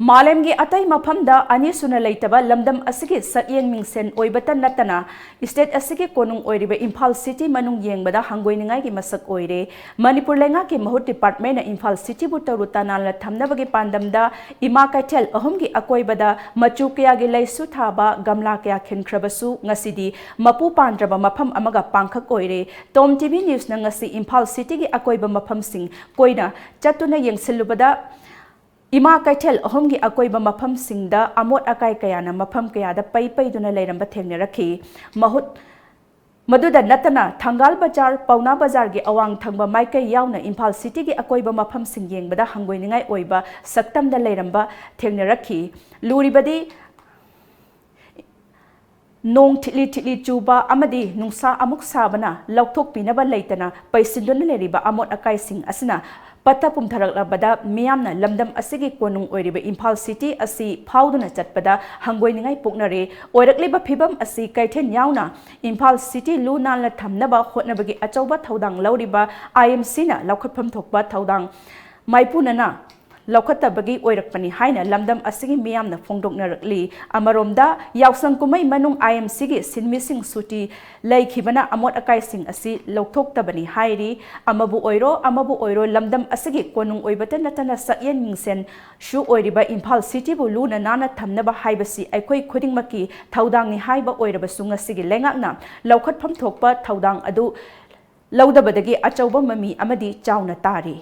ꯃꯥꯂꯦꯝꯒꯤ ꯑꯇꯩ ꯃꯐꯝꯗ ꯑꯅꯤꯁꯨꯅ ꯂꯩꯇꯕ ꯂꯝꯗꯝ ꯑꯁꯤꯒꯤ ꯁꯛꯌꯦꯡ ꯃꯤꯡꯁꯦꯟ ꯑꯣꯏꯕꯇ ꯅꯠꯇꯅ, ꯁ꯭ꯇꯦꯠ ꯑꯁꯤꯒꯤ ꯀꯣꯅꯨꯡ ꯑꯣꯏꯔꯤꯕ ꯏꯝꯐꯥꯜ ꯁꯤꯇꯤ ꯃꯅꯨꯡ ꯌꯦꯡꯕꯗ ꯍꯪꯒꯣꯏꯅꯤꯡꯉꯥꯏꯒꯤ ꯃꯁꯛ ꯑꯣꯏꯔꯦ꯫ ꯃꯅꯤꯄꯨꯔ ꯂꯩꯉꯥꯛꯀꯤ ꯃꯍꯨꯠ ꯗꯤꯄꯥꯔꯠꯃꯦꯟꯅ ꯏꯝꯐꯥꯜ ꯁꯤꯇꯤꯕꯨ ꯇꯔꯨ ꯇꯅꯥꯟꯅ ꯊꯝꯅꯕꯒꯤ ꯄꯥꯟꯗꯝꯗ ꯏꯃꯥ ꯀꯩꯊꯦꯜ ꯑꯍꯨꯝꯒꯤ ꯑꯀꯣꯏꯕꯗ ꯃꯆꯨ ꯀꯌꯥꯒꯤ ꯂꯩꯁꯨ ꯊꯥꯕ ꯒꯝꯂꯥ ꯀꯌꯥ ꯈꯤꯟꯈ꯭ꯔꯕꯁꯨ, ꯉꯁꯤꯗꯤ ꯃꯄꯨ ꯄꯥꯟꯗ꯭ꯔꯕ ꯃꯐꯝ ꯑꯃꯒ ꯄꯥꯡꯈꯛ ꯑꯣꯏꯔꯦ꯫ ꯇꯣꯝ ꯇꯤꯚꯤ ꯅ꯭ꯌꯨꯁꯅ ꯉꯁꯤ ꯏꯝꯐꯥꯜ ꯁꯤꯇꯤꯒꯤ ꯑꯀꯣꯏꯕ ꯃꯐꯝꯁꯤꯡ ꯀꯣꯏꯅ ꯆꯠꯇꯨꯅ ꯌꯦꯡꯁꯤꯜꯂꯨꯕꯗ, ꯏꯃꯥ ꯀꯩꯊꯦꯜ ꯑꯍꯨꯝꯒꯤ ꯑꯀꯣꯏꯕ ꯃꯐꯝꯁꯤꯡꯗ ꯑꯃꯣꯠ ꯑꯀꯥꯏ ꯀꯌꯥꯅ ꯃꯐꯝ ꯀꯌꯥꯗ ꯄꯩ ꯄꯩꯗꯨꯅ ꯂꯩꯔꯝꯕ ꯊꯦꯡꯅꯔꯛꯈꯤ꯫ ꯃꯍꯨꯠ, ꯃꯗꯨꯗ ꯅꯠꯇꯅ, ꯊꯪꯒꯥꯜ ꯕꯖꯥꯔ, ꯄꯥꯎꯅꯥ ꯕꯖꯥꯔꯒꯤ ꯑꯋꯥꯡ ꯊꯪꯕ ꯃꯥꯏꯀꯩ ꯌꯥꯎꯅ ꯏꯝꯐꯥꯜ ꯁꯤꯇꯤꯒꯤ ꯑꯀꯣꯏꯕ ꯃꯐꯝꯁꯤꯡ ꯌꯦꯡꯕꯗ ꯍꯪꯒꯣꯏꯅꯤꯡꯉꯥꯏ ꯑꯣꯏꯕ ꯁꯛꯇꯝꯗ ꯂꯩꯔꯝꯕ ꯊꯦꯡꯅꯔꯛꯈꯤ꯫ ꯂꯨꯔꯤꯕꯗꯤ, ꯅꯣꯡ ꯊꯤꯠꯂꯤ ꯊꯤꯠꯂꯤ ꯆꯨꯕ ꯑꯃꯗꯤ ꯅꯨꯡꯁꯥ ꯑꯃꯨꯛ ꯁꯥꯕꯅ ꯂꯧꯊꯣꯛꯄꯤꯅꯕ ꯂꯩꯇꯅ ꯄꯩꯁꯤꯟꯗꯨꯅ ꯂꯩꯔꯤꯕ ꯑꯃꯣꯠ ꯑꯀꯥꯏꯁꯤꯡ ꯑꯁꯤꯅ ꯄꯠꯊ ꯄꯨꯝꯊꯔꯛꯂꯕꯗ ꯃꯤꯌꯥꯝꯅ ꯂꯝꯗꯝ ꯑꯁꯤꯒꯤ ꯀꯣꯅꯨꯡ ꯑꯣꯏꯔꯤꯕ ꯏꯝꯐꯥꯜ ꯁꯤꯇꯤ ꯑꯁꯤ ꯐꯥꯎꯗꯨꯅ ꯆꯠꯄꯗ ꯍꯪꯒꯣꯏꯅꯤꯡꯉꯥꯏ ꯄꯣꯛꯅꯔꯦ꯫ ꯑꯣꯏꯔꯛꯂꯤꯕ ꯐꯤꯕꯝ ꯑꯁꯤ ꯀꯩꯊꯦꯜ ꯌꯥꯎꯅ ꯏꯝꯐꯥꯜ ꯁꯤꯇꯤ ꯂꯨ ꯅꯥꯟꯅ ꯊꯝꯅꯕ ꯍꯣꯠꯅꯕꯒꯤ ꯑꯆꯧꯕ ꯊꯧꯗꯥꯡ ꯂꯧꯔꯤꯕ ꯑꯥꯏ ꯑꯦꯝ ꯁꯤꯅ ꯂꯧꯈꯠꯐꯝ ꯊꯣꯛꯄ ꯊꯧꯗꯥꯡ ꯃꯥꯏꯄꯨꯅꯅ ꯂꯧꯈꯠꯇꯕꯒꯤ ꯑꯣꯏꯔꯛꯄꯅꯤ ꯍꯥꯏꯅ ꯂꯝꯗꯝ ꯑꯁꯤꯒꯤ ꯃꯤꯌꯥꯝꯅ ꯐꯣꯡꯗꯣꯛꯅꯔꯛꯂꯤ꯫ ꯑꯃꯔꯣꯝꯗ, ꯌꯥꯎꯁꯪ ꯀꯨꯝꯍꯩ ꯃꯅꯨꯡ ꯑꯥꯏ ꯑꯦꯝ ꯁꯤꯒꯤ ꯁꯤꯟꯃꯤꯁꯤꯡ ꯁꯨꯇꯤ ꯂꯩꯈꯤꯕꯅ ꯑꯃꯣꯠ ꯑꯀꯥꯏꯁꯤꯡ ꯑꯁꯤ ꯂꯧꯊꯣꯛꯇꯕꯅꯤ ꯍꯥꯏꯔꯤ꯫ ꯑꯃꯕꯨ ꯑꯣꯏꯔꯣ, ꯑꯃꯕꯨ ꯑꯣꯏꯔꯣ, ꯂꯝꯗꯝ ꯑꯁꯤꯒꯤ ꯀꯣꯅꯨꯡ ꯑꯣꯏꯕꯇ ꯅꯠꯇꯅ ꯁꯛꯌꯦꯟ ꯃꯤꯡꯁꯦꯟꯁꯨ ꯑꯣꯏꯔꯤꯕ ꯏꯝꯐꯥꯜ ꯁꯤꯇꯤꯕꯨ ꯂꯨꯅ ꯅꯥꯟꯅ ꯊꯝꯅꯕ ꯍꯥꯏꯕꯁꯤ ꯑꯩꯈꯣꯏ ꯈꯨꯗꯤꯡꯃꯛꯀꯤ ꯊꯧꯗꯥꯡꯅꯤ ꯍꯥꯏꯕ ꯑꯣꯏꯔꯕꯁꯨ, ꯉꯁꯤꯒꯤ ꯂꯩꯉꯥꯛꯅ ꯂꯧꯈꯠꯐꯝ ꯊꯣꯛꯄ ꯊꯧꯗꯥꯡ ꯑꯗꯨ ꯂꯧꯗꯕꯗꯒꯤ ꯑꯆꯧꯕ ꯃꯃꯤ ꯑꯃꯗꯤ ꯆꯥꯎꯅ ꯇꯥꯔꯤ꯫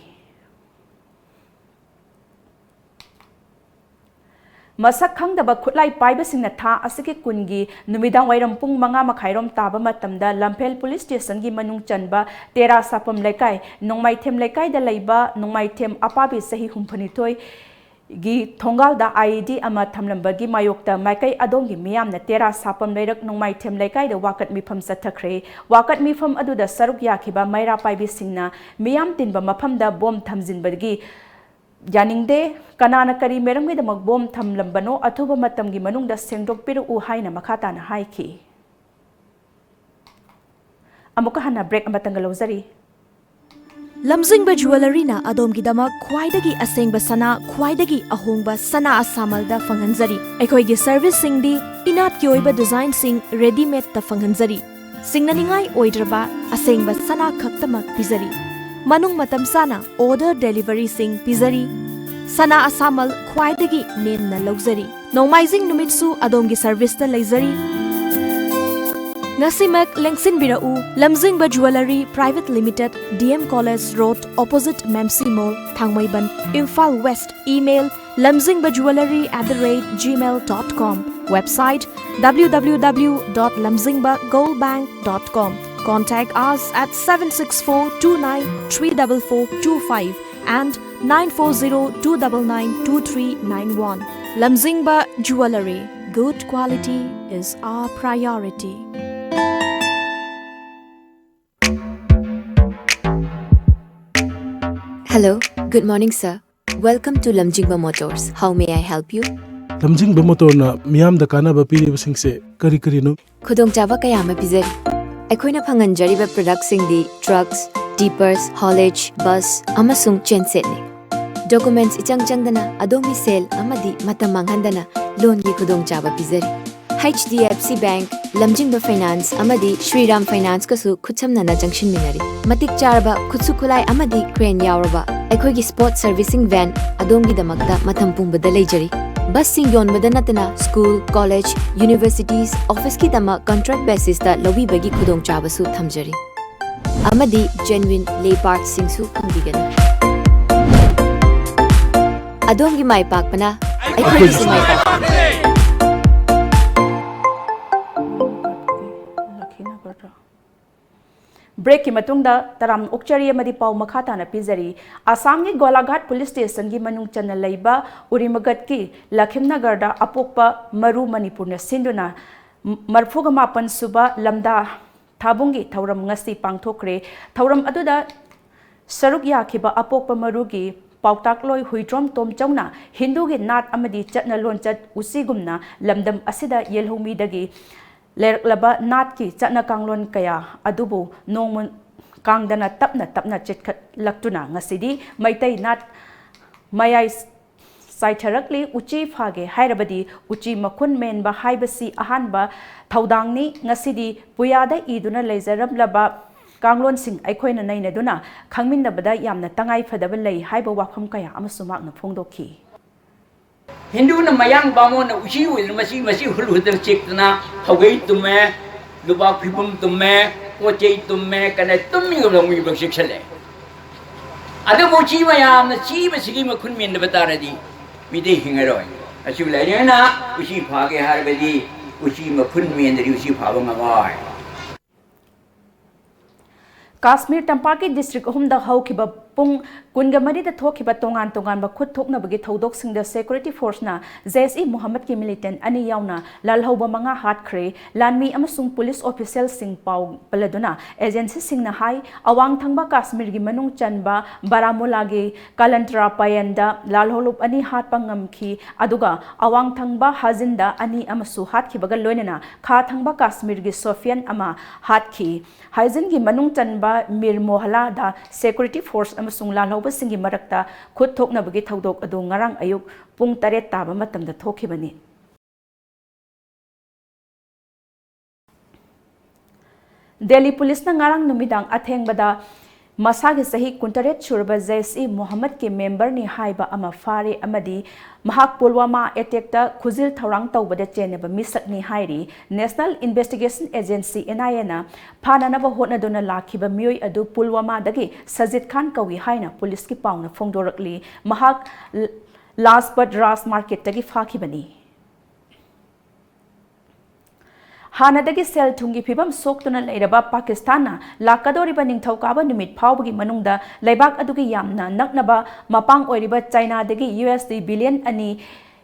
ꯃꯁꯛ ꯈꯪꯗꯕ ꯈꯨꯠꯂꯥꯏ ꯄꯥꯏꯕꯁꯤꯡꯅ ꯊꯥ ꯑꯁꯤꯒꯤ ꯀꯨꯟꯒꯤ ꯅꯨꯃꯤꯗꯥꯡꯋꯥꯏꯔꯝ ꯄꯨꯡ ꯃꯉꯥ ꯃꯈꯥꯏꯔꯣꯝ ꯇꯥꯕ ꯃꯇꯝꯗ ꯂꯝꯐꯦꯜ ꯄꯨꯂꯤꯁ ꯁ꯭ꯇꯦꯁꯟꯒꯤ ꯃꯅꯨꯡ ꯆꯟꯕ ꯇꯦꯔꯥ ꯁꯥꯐꯝ ꯂꯩꯀꯥꯏ, ꯅꯣꯡꯃꯥꯏꯊꯦꯝ ꯂꯩꯀꯥꯏꯗ ꯂꯩꯕ ꯅꯣꯡꯃꯥꯏꯊꯦꯝ ꯑꯄꯥꯕꯤ ꯆꯍꯤ ꯍꯨꯝꯐꯨꯅꯤꯊꯣꯏ ꯒꯤ ꯊꯣꯡꯒꯥꯜꯗ ꯑꯥꯏ ꯏ ꯗꯤ ꯑꯃ ꯊꯝꯂꯝꯕꯒꯤ ꯃꯥꯌꯣꯛꯇ ꯃꯥꯏꯀꯩ ꯑꯗꯣꯝꯒꯤ ꯃꯤꯌꯥꯝꯅ ꯇꯦꯔꯥ ꯁꯥꯐꯝ ꯂꯩꯔꯛ ꯅꯣꯡꯃꯥꯏꯊꯦꯝ ꯂꯩꯀꯥꯏꯗ ꯋꯥꯀꯠ ꯃꯤꯐꯝ ꯆꯠꯊꯈ꯭ꯔꯦ꯫ ꯋꯥꯀꯠ ꯃꯤꯐꯝ ꯑꯗꯨꯗ ꯁꯔꯨꯛ ꯌꯥꯈꯤꯕ ꯃꯩꯔꯥ ꯄꯥꯏꯕꯤꯁꯤꯡꯅ ꯃꯤꯌꯥꯝ ꯇꯤꯟꯕ ꯃꯐꯝꯗ ꯕꯣꯝ ꯊꯝꯖꯤꯟꯕꯒꯤ ꯌꯥꯅꯤꯡꯗꯦ, ꯀꯅꯥꯅ ꯀꯔꯤ ꯃꯔꯝꯒꯤꯗꯃꯛ ꯕꯣꯝ ꯊꯝꯂꯝꯕꯅꯣ, ꯑꯊꯨꯕ ꯃꯇꯝꯒꯤ ꯃꯅꯨꯡꯗ ꯁꯦꯡꯗꯣꯛꯄꯤꯔꯛꯎ ꯍꯥꯏꯅ ꯃꯈꯥ ꯇꯥꯅ ꯍꯥꯏꯈꯤ꯫ ꯑꯃꯨꯛꯀ ꯍꯟꯅ ꯕ꯭ꯔꯦꯛ ꯑꯃꯇꯪꯒ ꯂꯧꯖꯔꯤ꯫ ꯂꯝꯖꯤꯡꯕ ꯖꯨꯋꯦꯂꯔꯤꯅ ꯑꯗꯣꯝꯒꯤꯗꯃꯛ ꯈ꯭ꯋꯥꯏꯗꯒꯤ ꯑꯁꯦꯡꯕ ꯁꯅꯥ, ꯈ꯭ꯋꯥꯏꯗꯒꯤ ꯑꯍꯣꯡꯕ ꯁꯅꯥ ꯑꯁꯥꯃꯜꯗ ꯐꯪꯍꯟꯖꯔꯤ꯫ ꯑꯩꯈꯣꯏꯒꯤ ꯁꯔꯚꯤꯁꯁꯤꯡꯗꯤ ꯏꯅꯥꯠꯀꯤ ꯑꯣꯏꯕ ꯗꯤꯖꯥꯏꯟꯁꯤꯡ ꯔꯦꯗꯤꯃꯦꯗꯇ ꯐꯪꯍꯟꯖꯔꯤ꯫ ꯁꯤꯡꯅꯅꯤꯡꯉꯥꯏ ꯑꯣꯏꯗ꯭ꯔꯕ ꯑꯁꯦꯡꯕ ꯁꯅꯥ ꯈꯛꯇꯃꯛ ꯄꯤꯖꯔꯤ꯫ ꯃꯅꯨꯡ ꯃꯇꯝ ꯆꯥꯅ ꯑꯣꯔꯗꯔ ꯗꯦꯂꯤꯚꯔꯤꯁꯤꯡ ꯄꯤꯖꯔꯤ꯫ ꯁꯅꯥ ꯑꯁꯥꯃꯜ ꯈ꯭ꯋꯥꯏꯗꯒꯤ ꯅꯦꯝꯅ ꯂꯧꯖꯔꯤ꯫ ꯅꯣꯡꯃꯥꯏꯖꯤꯡ ꯅꯨꯃꯤꯠꯁꯨ ꯑꯗꯣꯝꯒꯤ ꯁꯔꯚꯤꯁꯇ ꯂꯩꯖꯔꯤ꯫ ꯉꯁꯤꯃꯛ ꯂꯦꯡꯁꯤꯟꯕꯤꯔꯛꯎ, Lamzingba jewellery private limited, D M college road, opposite ꯃꯦꯝꯁꯤ mall, Thangmeiband, Imphal west. Email, lamzingba jewellery at the rate gmail dot com. Website, W W W dot lamzingba gold bank dot com. Contact us at seven six four two nine three double four two five and nine four zero two double nine two three nine one. Lamzingba Jewellery. Good quality is our priority. Hello, good morning, sir. Welcome to Lamjingba Motors. How may I help you? ꯂꯝꯖꯤꯡꯕ ꯃꯣꯇꯣꯔꯅ ꯃꯤꯌꯥꯝꯗ ꯀꯥꯟꯅꯕ ꯄꯤꯔꯤꯕꯁꯤꯡꯁꯦ ꯀꯔꯤ ꯀꯔꯤꯅꯣ? ꯈꯨꯗꯣꯡꯆꯥꯕ ꯀꯌꯥ ꯑꯃ ꯄꯤꯖꯔꯤ꯫ ꯑꯩꯈꯣꯏꯅ ꯐꯪꯍꯟꯖꯔꯤꯕ ꯄ꯭ꯔꯗꯛꯁꯤꯡꯗꯤ trucks, ꯇꯤꯄꯔꯁ, ꯍꯣꯂꯦꯖ, bus ꯑꯃꯁꯨꯡ ꯆꯦꯟꯁꯦꯠꯅꯤ꯫ ꯗꯣꯀꯨꯃꯦꯟꯠꯁ ꯏꯆꯪ ꯆꯪꯗꯅ ꯑꯗꯣꯝꯒꯤ ꯁꯦꯜ ꯑꯃꯗꯤ ꯃꯇꯝ ꯃꯥꯡꯍꯟꯗꯅ ꯂꯣꯟꯒꯤ ꯈꯨꯗꯣꯡꯆꯥꯕ ꯄꯤꯖꯔꯤ꯫ H D F C bank, Lamzingba finance ꯑꯃꯗꯤ ꯁ꯭ꯔꯤꯔꯥꯝ ꯐꯥꯏꯅꯥꯟꯁꯀꯁꯨ ꯈꯨꯠꯁꯝꯅꯅ ꯆꯪꯁꯤꯟꯃꯤꯟꯅꯔꯤ꯫ ꯃꯇꯤꯛ ꯆꯥꯔꯕ ꯈꯨꯠꯁꯨ ꯈꯨꯠꯂꯥꯏ ꯑꯃꯗꯤ ꯀ꯭ꯔꯦꯟ ꯌꯥꯎꯔꯕ ꯑꯩꯈꯣꯏꯒꯤ ꯁ꯭ꯄꯣꯔꯠ ꯁꯔꯚꯤꯁꯤꯡ ꯚꯦꯟ ꯑꯗꯣꯝꯒꯤꯗꯃꯛꯇ ꯃꯇꯝ ꯄꯨꯝꯕꯗ ꯂꯩꯖꯔꯤ꯫ ꯕꯁꯁꯤꯡ ꯌꯣꯟꯕꯗ ꯅꯠꯇꯅ ꯁ꯭ꯀꯨꯜ, ꯀꯣꯂꯦꯖ, ꯌꯨꯅꯤꯚꯔꯁꯤꯇꯤꯁ, ꯑꯣꯐꯤꯁꯀꯤꯗꯃꯛ ꯀꯟꯇ꯭ꯔꯦꯛ ꯕꯦꯁꯤꯁꯇ ꯂꯧꯕꯤꯕꯒꯤ ꯈꯨꯗꯣꯡꯆꯥꯕꯁꯨ ꯊꯝꯖꯔꯤ꯫ ꯑꯃꯗꯤ ꯖꯦꯟꯋꯤꯟ ꯂꯦ ꯄꯥꯔꯠꯁꯤꯡꯁꯨ ꯐꯪꯕꯤꯒꯅꯤ꯫ ꯑꯗꯣꯝꯒꯤ ꯃꯥꯏ ꯄꯥꯛꯄꯅ ꯑꯩꯈꯣꯏꯒꯤꯁꯨ ꯃꯥꯏ ꯄꯥꯛꯄ꯫ ꯕ꯭ꯔꯦꯛꯀꯤ ꯃꯇꯨꯡꯗ ꯇꯔꯥꯝ ꯑꯣꯛꯆꯔꯤ ꯑꯃꯗꯤ ꯄꯥꯎ ꯃꯈꯥ ꯇꯥꯅ ꯄꯤꯖꯔꯤ꯫ ꯑꯁꯥꯝꯒꯤ ꯒꯣꯂꯥꯘꯥꯠ ꯄꯨꯂꯤꯁ ꯁ꯭ꯇꯦꯁꯟꯒꯤ ꯃꯅꯨꯡ ꯆꯟꯅ ꯂꯩꯕ ꯎꯔꯤꯃꯒꯠꯀꯤ ꯂꯈꯤꯝꯅꯒꯔꯗ ꯑꯄꯣꯛꯄ ꯃꯔꯨ ꯃꯅꯤꯄꯨꯔꯅ ꯁꯤꯟꯗꯨꯅ ꯃꯔꯐꯨꯒ ꯃꯥꯄꯟ ꯁꯨꯕ ꯂꯝꯗꯥ ꯊꯥꯕꯨꯡꯒꯤ ꯊꯧꯔꯝ ꯉꯁꯤ ꯄꯥꯡꯊꯣꯛꯈ꯭ꯔꯦ꯫ ꯊꯧꯔꯝ ꯑꯗꯨꯗ ꯁꯔꯨꯛ ꯌꯥꯈꯤꯕ ꯑꯄꯣꯛꯄ ꯃꯔꯨꯒꯤ ꯄꯥꯎꯇꯥꯛꯂꯣꯏ ꯍꯨꯏꯗ꯭ꯔꯣꯝ ꯇꯣꯝꯆꯧꯅ ꯍꯤꯟꯗꯨꯒꯤ ꯅꯥꯠ ꯑꯃꯗꯤ ꯆꯠꯅ ꯂꯣꯟꯆꯠ ꯎꯆꯤꯒꯨꯝꯅ ꯂꯝꯗꯝ ꯑꯁꯤꯗ ꯌꯦꯜꯍꯧꯃꯤꯗꯒꯤ ꯂꯩꯔꯛꯂꯕ ꯅꯥꯠꯀꯤ ꯆꯠꯅ ꯀꯥꯡꯂꯣꯟ ꯀꯌꯥ ꯑꯗꯨꯕꯨ ꯅꯣꯡꯃ ꯀꯥꯡꯗꯅ ꯇꯞꯅ ꯇꯞꯅ ꯆꯦꯠꯈꯠꯂꯛꯇꯨꯅ ꯉꯁꯤꯗꯤ ꯃꯩꯇꯩ ꯅꯥꯠ ꯃꯌꯥꯏ ꯆꯥꯏꯊꯔꯛꯂꯤ꯫ ꯎꯆꯤ ꯐꯥꯒꯦ ꯍꯥꯏꯔꯕꯗꯤ ꯎꯆꯤ ꯃꯈꯨꯟ ꯃꯦꯟꯕ ꯍꯥꯏꯕꯁꯤ ꯑꯍꯥꯟꯕ ꯊꯧꯗꯥꯡꯅꯤ꯫ ꯉꯁꯤꯗꯤ ꯄꯨꯌꯥꯗ ꯏꯗꯨꯅ ꯂꯩꯖꯔꯝꯂꯕ ꯀꯥꯡꯂꯣꯟꯁꯤꯡ ꯑꯩꯈꯣꯏꯅ ꯅꯩꯅꯗꯨꯅ ꯈꯪꯃꯤꯟꯅꯕꯗ ꯌꯥꯝꯅ ꯇꯉꯥꯏ ꯐꯗꯕ ꯂꯩ ꯍꯥꯏꯕ ꯋꯥꯐꯝ ꯀꯌꯥ ꯑꯃꯁꯨ ꯃꯍꯥꯛꯅ ꯐꯣꯡꯗꯣꯛꯈꯤ꯫ ꯍꯤꯟꯗꯨꯅ ꯃꯌꯥꯡ ꯕꯥꯃꯣꯟꯅ ꯎꯆꯤ ꯑꯣꯏꯗꯅ ꯃꯁꯤ ꯃꯁꯤ ꯍꯨꯜ ꯍꯨꯗꯅ ꯆꯤꯛꯇꯅ ꯐꯧꯒꯩ ꯇꯨꯝꯃꯦ, ꯂꯨꯄꯥ ꯐꯤꯕꯨꯝ ꯇꯨꯝꯃꯦ, ꯄꯣꯠ ꯆꯩ ꯇꯨꯝꯃꯦ, ꯀꯅꯥ ꯇꯨꯝꯃꯤꯒ ꯂꯧꯃꯤꯕ ꯆꯦꯛꯁꯜꯂꯦ꯫ ꯑꯗꯨꯕꯨ ꯎꯆꯤ ꯃꯌꯥꯝꯅ ꯆꯤꯕꯁꯤꯒꯤ ꯃꯈꯨꯟ ꯃꯦꯟꯗꯕ ꯇꯥꯔꯗꯤ ꯃꯤꯗꯩ ꯍꯤꯡꯉꯔꯣꯏ꯫ ꯑꯁꯤ ꯂꯥꯏꯔꯤꯛꯅ ꯎꯆꯤ ꯐꯥꯒꯦ ꯍꯥꯏꯔꯕꯗꯤ ꯎꯆꯤ ꯃꯈꯨꯟ ꯃꯦꯟꯗ꯭ꯔꯗꯤ ꯎꯆꯤ ꯐꯥꯕ ꯉꯝꯃꯣꯏ꯫ ꯀꯥꯁꯃꯤꯔ ꯇꯝꯄꯥꯛꯀꯤ ꯗꯤꯁꯇ꯭ꯔꯤꯛ ꯑꯍꯨꯝꯗ ꯍꯧꯈꯤꯕ ꯄꯨꯡ ꯀꯨꯟꯒ ꯃꯔꯤꯗ ꯊꯣꯛꯈꯤꯕ ꯇꯣꯉꯥꯟ ꯇꯣꯉꯥꯟꯕ ꯈꯨꯠ ꯊꯣꯛꯅꯕꯒꯤ ꯊꯧꯗꯣꯛꯁꯤꯡꯗ security forceꯅ Jaish-e-Mohammed-ꯀꯤ militant ꯑꯅꯤ ꯌꯥꯎꯅ ꯂꯥꯜꯍꯧꯕ ꯃꯉꯥ ꯍꯥꯠꯈ꯭ꯔꯦ꯫ ꯂꯥꯟꯃꯤ ꯑꯃꯁꯨꯡ police officialꯁꯤꯡ ꯄꯥꯎ ꯄꯜꯂꯗꯨꯅ agencyꯁꯤꯡꯅ ꯍꯥꯏ, ꯑꯋꯥꯡ ꯊꯪꯕ ꯀꯥꯁꯃꯤꯔꯒꯤ ꯃꯅꯨꯡ ꯆꯟꯕ ꯕꯥꯔꯥꯃꯨꯂꯥꯒꯤ ꯀꯥꯂꯟꯇ꯭ꯔꯥ ꯄꯌꯟꯗ ꯂꯥꯜꯍꯧꯂꯨꯞ ꯑꯅꯤ ꯍꯥꯠꯄ ꯉꯝꯈꯤ, ꯑꯗꯨꯒ ꯑꯋꯥꯡ ꯊꯪꯕ ꯍꯥꯖꯤꯟꯗ ꯑꯅꯤ ꯑꯃꯁꯨ ꯍꯥꯠꯈꯤꯕꯒ ꯂꯣꯏꯅꯅ ꯈꯥ ꯊꯪꯕ ꯀꯥꯁꯃꯤꯔꯒꯤ ꯁꯣꯐꯤꯌꯟ ꯑꯃ ꯍꯥꯠꯈꯤ꯫ ꯍꯥꯖꯤꯟꯒꯤ ꯃꯅꯨꯡ ꯆꯟꯕ ꯃꯤꯔ ꯃꯣꯍꯂꯥꯗ security force ꯑꯃꯁꯨꯡ ꯂꯥꯜꯍꯧꯕꯁꯤꯡꯒꯤ ꯃꯔꯛꯇ ꯈꯨꯠ ꯊꯣꯛꯅꯕꯒꯤ ꯊꯧꯗꯣꯛ ꯑꯗꯨ ꯉꯔꯥꯡ ꯑꯌꯨꯛ ꯄꯨꯡ ꯇꯔꯦꯠ ꯇꯥꯕ ꯃꯇꯝꯗ ꯊꯣꯛꯈꯤꯕꯅꯤ꯫ ꯗꯦꯜꯂꯤ ꯄꯨꯂꯤꯁꯅ ꯉꯔꯥꯡ ꯅꯨꯃꯤꯗꯥꯡ ꯑꯊꯦꯡꯕꯗ ꯃꯁꯥꯒꯤ ꯆꯍꯤ ꯀꯨꯟꯇꯔꯦꯠ ꯁꯨꯔꯕ Jaish-e-Mohammed-ꯀꯤ memberꯅꯤ ꯍꯥꯏꯕ ꯑꯃ ꯐꯥꯔꯦ ꯑꯃꯗꯤ ꯃꯍꯥꯛ ꯄꯨꯜꯋꯥꯃꯥ attack-ꯇ ꯈꯨꯖꯤꯜ ꯊꯧꯔꯥꯡ ꯇꯧꯕꯗ ꯆꯦꯟꯅꯕ ꯃꯤꯁꯛꯅꯤ ꯍꯥꯏꯔꯤ꯫ National Investigation Agency, N I A-ꯅ ꯐꯥꯅꯅꯕ ꯍꯣꯠꯅꯗꯨꯅ ꯂꯥꯛꯈꯤꯕ ꯃꯤꯑꯣꯏ ꯑꯗꯨ ꯄꯨꯜꯋꯥꯃꯥꯗꯒꯤ ꯁꯖꯤꯗ ꯈꯥꯟ ꯀꯧꯏ ꯍꯥꯏꯅ ꯄꯨꯂꯤꯁꯀꯤ ꯄꯥꯎꯅ ꯐꯣꯡꯗꯣꯔꯛꯂꯤ꯫ ꯃꯍꯥꯛ ꯂ-, ꯂꯥꯖꯄꯠ ꯔꯥꯖ ꯃꯥꯔꯀꯦꯠꯇꯒꯤ ꯐꯥꯈꯤꯕꯅꯤ꯫ ꯍꯥꯟꯅꯗꯒꯤ ꯁꯦꯜ ꯊꯨꯝꯒꯤ ꯐꯤꯕꯝ ꯁꯣꯛꯇꯨꯅ ꯂꯩꯔꯕ ꯄꯥꯀꯤꯁꯇꯥꯟꯅ ꯂꯥꯛꯀꯗꯧꯔꯤꯕ ꯅꯤꯡꯊꯧꯀꯥꯕ ꯅꯨꯃꯤꯠ ꯐꯥꯎꯕꯒꯤ ꯃꯅꯨꯡꯗ ꯂꯩꯕꯥꯛ ꯑꯗꯨꯒꯤ ꯌꯥꯝꯅ ꯅꯛꯅꯕ ꯃꯄꯥꯡ ꯑꯣꯏꯔꯤꯕ ꯆꯥꯏꯅꯥꯗꯒꯤ U S D billion ꯑꯅꯤ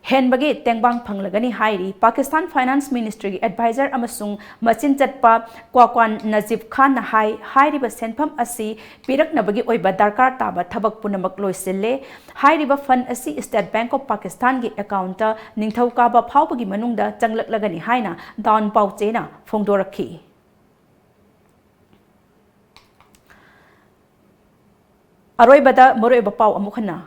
ꯍꯦꯟꯕꯒꯤ ꯇꯦꯡꯕꯥꯡ ꯐꯪꯂꯒꯅꯤ ꯍꯥꯏꯔꯤ꯫ ꯄꯥꯀꯤꯁꯇꯥꯟ Finance Ministry-ꯒꯤ advisor ꯑꯃꯁꯨꯡ ꯃꯆꯤꯟ ꯆꯠꯄ ꯀ꯭ꯋꯥꯀ꯭ꯋꯥꯟ ꯅꯖꯤꯕ ꯈꯥꯟꯅ ꯍꯥꯏ, ꯍꯥꯏꯔꯤꯕ ꯁꯦꯟꯐꯝ ꯑꯁꯤ ꯄꯤꯔꯛꯅꯕꯒꯤ ꯑꯣꯏꯕ ꯗꯔꯀꯥꯔ ꯇꯥꯕ ꯊꯕꯛ ꯄꯨꯝꯅꯃꯛ ꯂꯣꯏꯁꯤꯜꯂꯦ꯫ ꯍꯥꯏꯔꯤꯕ fund ꯑꯁꯤ State Bank of Pakistan-ꯒꯤ account-ꯇ ꯅꯤꯡꯊꯧꯀꯥꯕ ꯐꯥꯎꯕꯒꯤ ꯃꯅꯨꯡꯗ ꯆꯪꯂꯛꯂꯒꯅꯤ ꯍꯥꯏꯅ Dawn ꯄꯥꯎꯆꯦꯅ ꯐꯣꯡꯗꯣꯔꯛꯈꯤ꯫ ꯑꯔꯣꯏꯕꯗ ꯃꯔꯨꯑꯣꯏꯕ ꯄꯥꯎ ꯑꯃꯨꯛ ꯍꯟꯅ꯫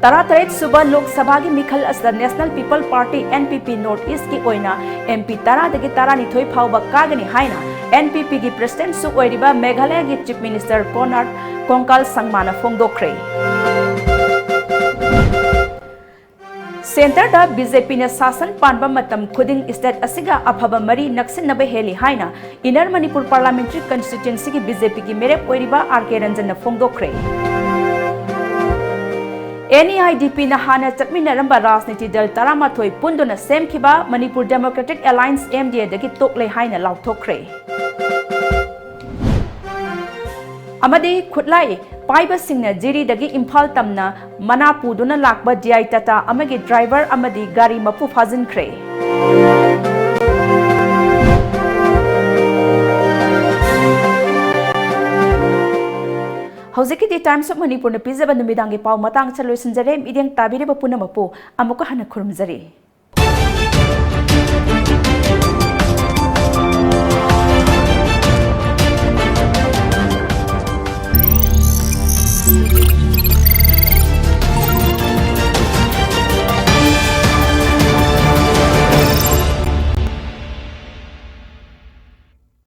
ꯇꯔꯥꯇꯔꯦꯠ ꯁꯨꯕ ꯂꯣꯛ ꯁꯚꯥꯒꯤ ꯃꯤꯈꯜ ꯑꯁꯤꯗ National People Party, N P P, North East-ꯀꯤ ꯑꯣꯏꯅ M P ꯇꯔꯥꯗꯒꯤ ꯇꯔꯥꯅꯤꯊꯣꯏ ꯐꯥꯎꯕ ꯀꯥꯒꯅꯤ ꯍꯥꯏꯅ N P P-ꯒꯤ President-ꯁꯨ ꯑꯣꯏꯔꯤꯕ ꯃꯦꯘꯥꯂꯌꯒꯤ Chief Minister Conrad K Sangma-ꯅ ꯐꯣꯡꯗꯣꯛꯈ꯭ꯔꯦ꯫ Centre-ꯗ B J P-ꯅ ꯁꯥꯁꯟ ꯄꯥꯟꯕ ꯃꯇꯝ ꯈꯨꯗꯤꯡ state ꯑꯁꯤꯒ ꯑꯐꯕ ꯃꯔꯤ ꯅꯛꯁꯤꯟꯅꯕ ꯍꯦꯜꯂꯤ ꯍꯥꯏꯅ Inner Manipur Parliamentary Constituency-ꯒꯤ B J P-ꯒꯤ ꯃꯤꯔꯦꯞ ꯑꯣꯏꯔꯤꯕ R K Ranjan-ꯅ ꯐꯣꯡꯗꯣꯛꯈ꯭ꯔꯦ꯫ ꯑꯦꯟ ꯏ ꯑꯥꯏ ꯗꯤ ꯄꯤꯅ ꯍꯥꯟꯅ ꯆꯠꯃꯤꯟꯅꯔꯝꯕ ꯔꯥꯖꯅꯤꯇꯤ ꯗꯜ ꯇꯔꯥꯃꯥꯊꯣꯏ ꯄꯨꯟꯗꯨꯅ ꯁꯦꯝꯈꯤꯕ Manipur Democratic Alliance, M D ꯑꯦꯗꯒꯤ ꯇꯣꯛꯂꯦ ꯍꯥꯏꯅ ꯂꯥꯎꯊꯣꯛꯈ꯭ꯔꯦ꯫ ꯑꯃꯗꯤ ꯈꯨꯠꯂꯥꯏ ꯄꯥꯏꯕꯁꯤꯡꯅ ꯖꯤꯔꯤꯗꯒꯤ ꯏꯝꯐꯥꯜ ꯇꯝꯅ ꯃꯅꯥ ꯄꯨꯗꯨꯅ ꯂꯥꯛꯄ ꯗꯤ ꯑꯥꯏ ꯇꯥꯇꯥ ꯑꯃꯒꯤ ꯗ꯭ꯔꯥꯏꯚꯔ ꯑꯃꯗꯤ ꯒꯥꯔꯤ ꯃꯄꯨ ꯐꯥꯖꯤꯟꯈ꯭ꯔꯦ꯫ ꯍꯧꯖꯤꯛꯀꯤꯗꯤ Times of Manipurꯅ ꯄꯤꯖꯕ ꯅꯨꯃꯤꯗꯥꯡꯒꯤ ꯄꯥꯎ ꯃꯇꯥꯡ ꯑꯁꯤꯗ ꯂꯣꯏꯁꯤꯟꯖꯔꯦ꯫ ꯃꯤꯠꯌꯦꯡ ꯇꯥꯕꯤꯔꯤꯕ ꯄꯨꯝꯅꯃꯛꯄꯨ ꯑꯃꯨꯛꯀ ꯍꯟꯅ ꯈꯨꯔꯨꯝꯖꯔꯤ꯫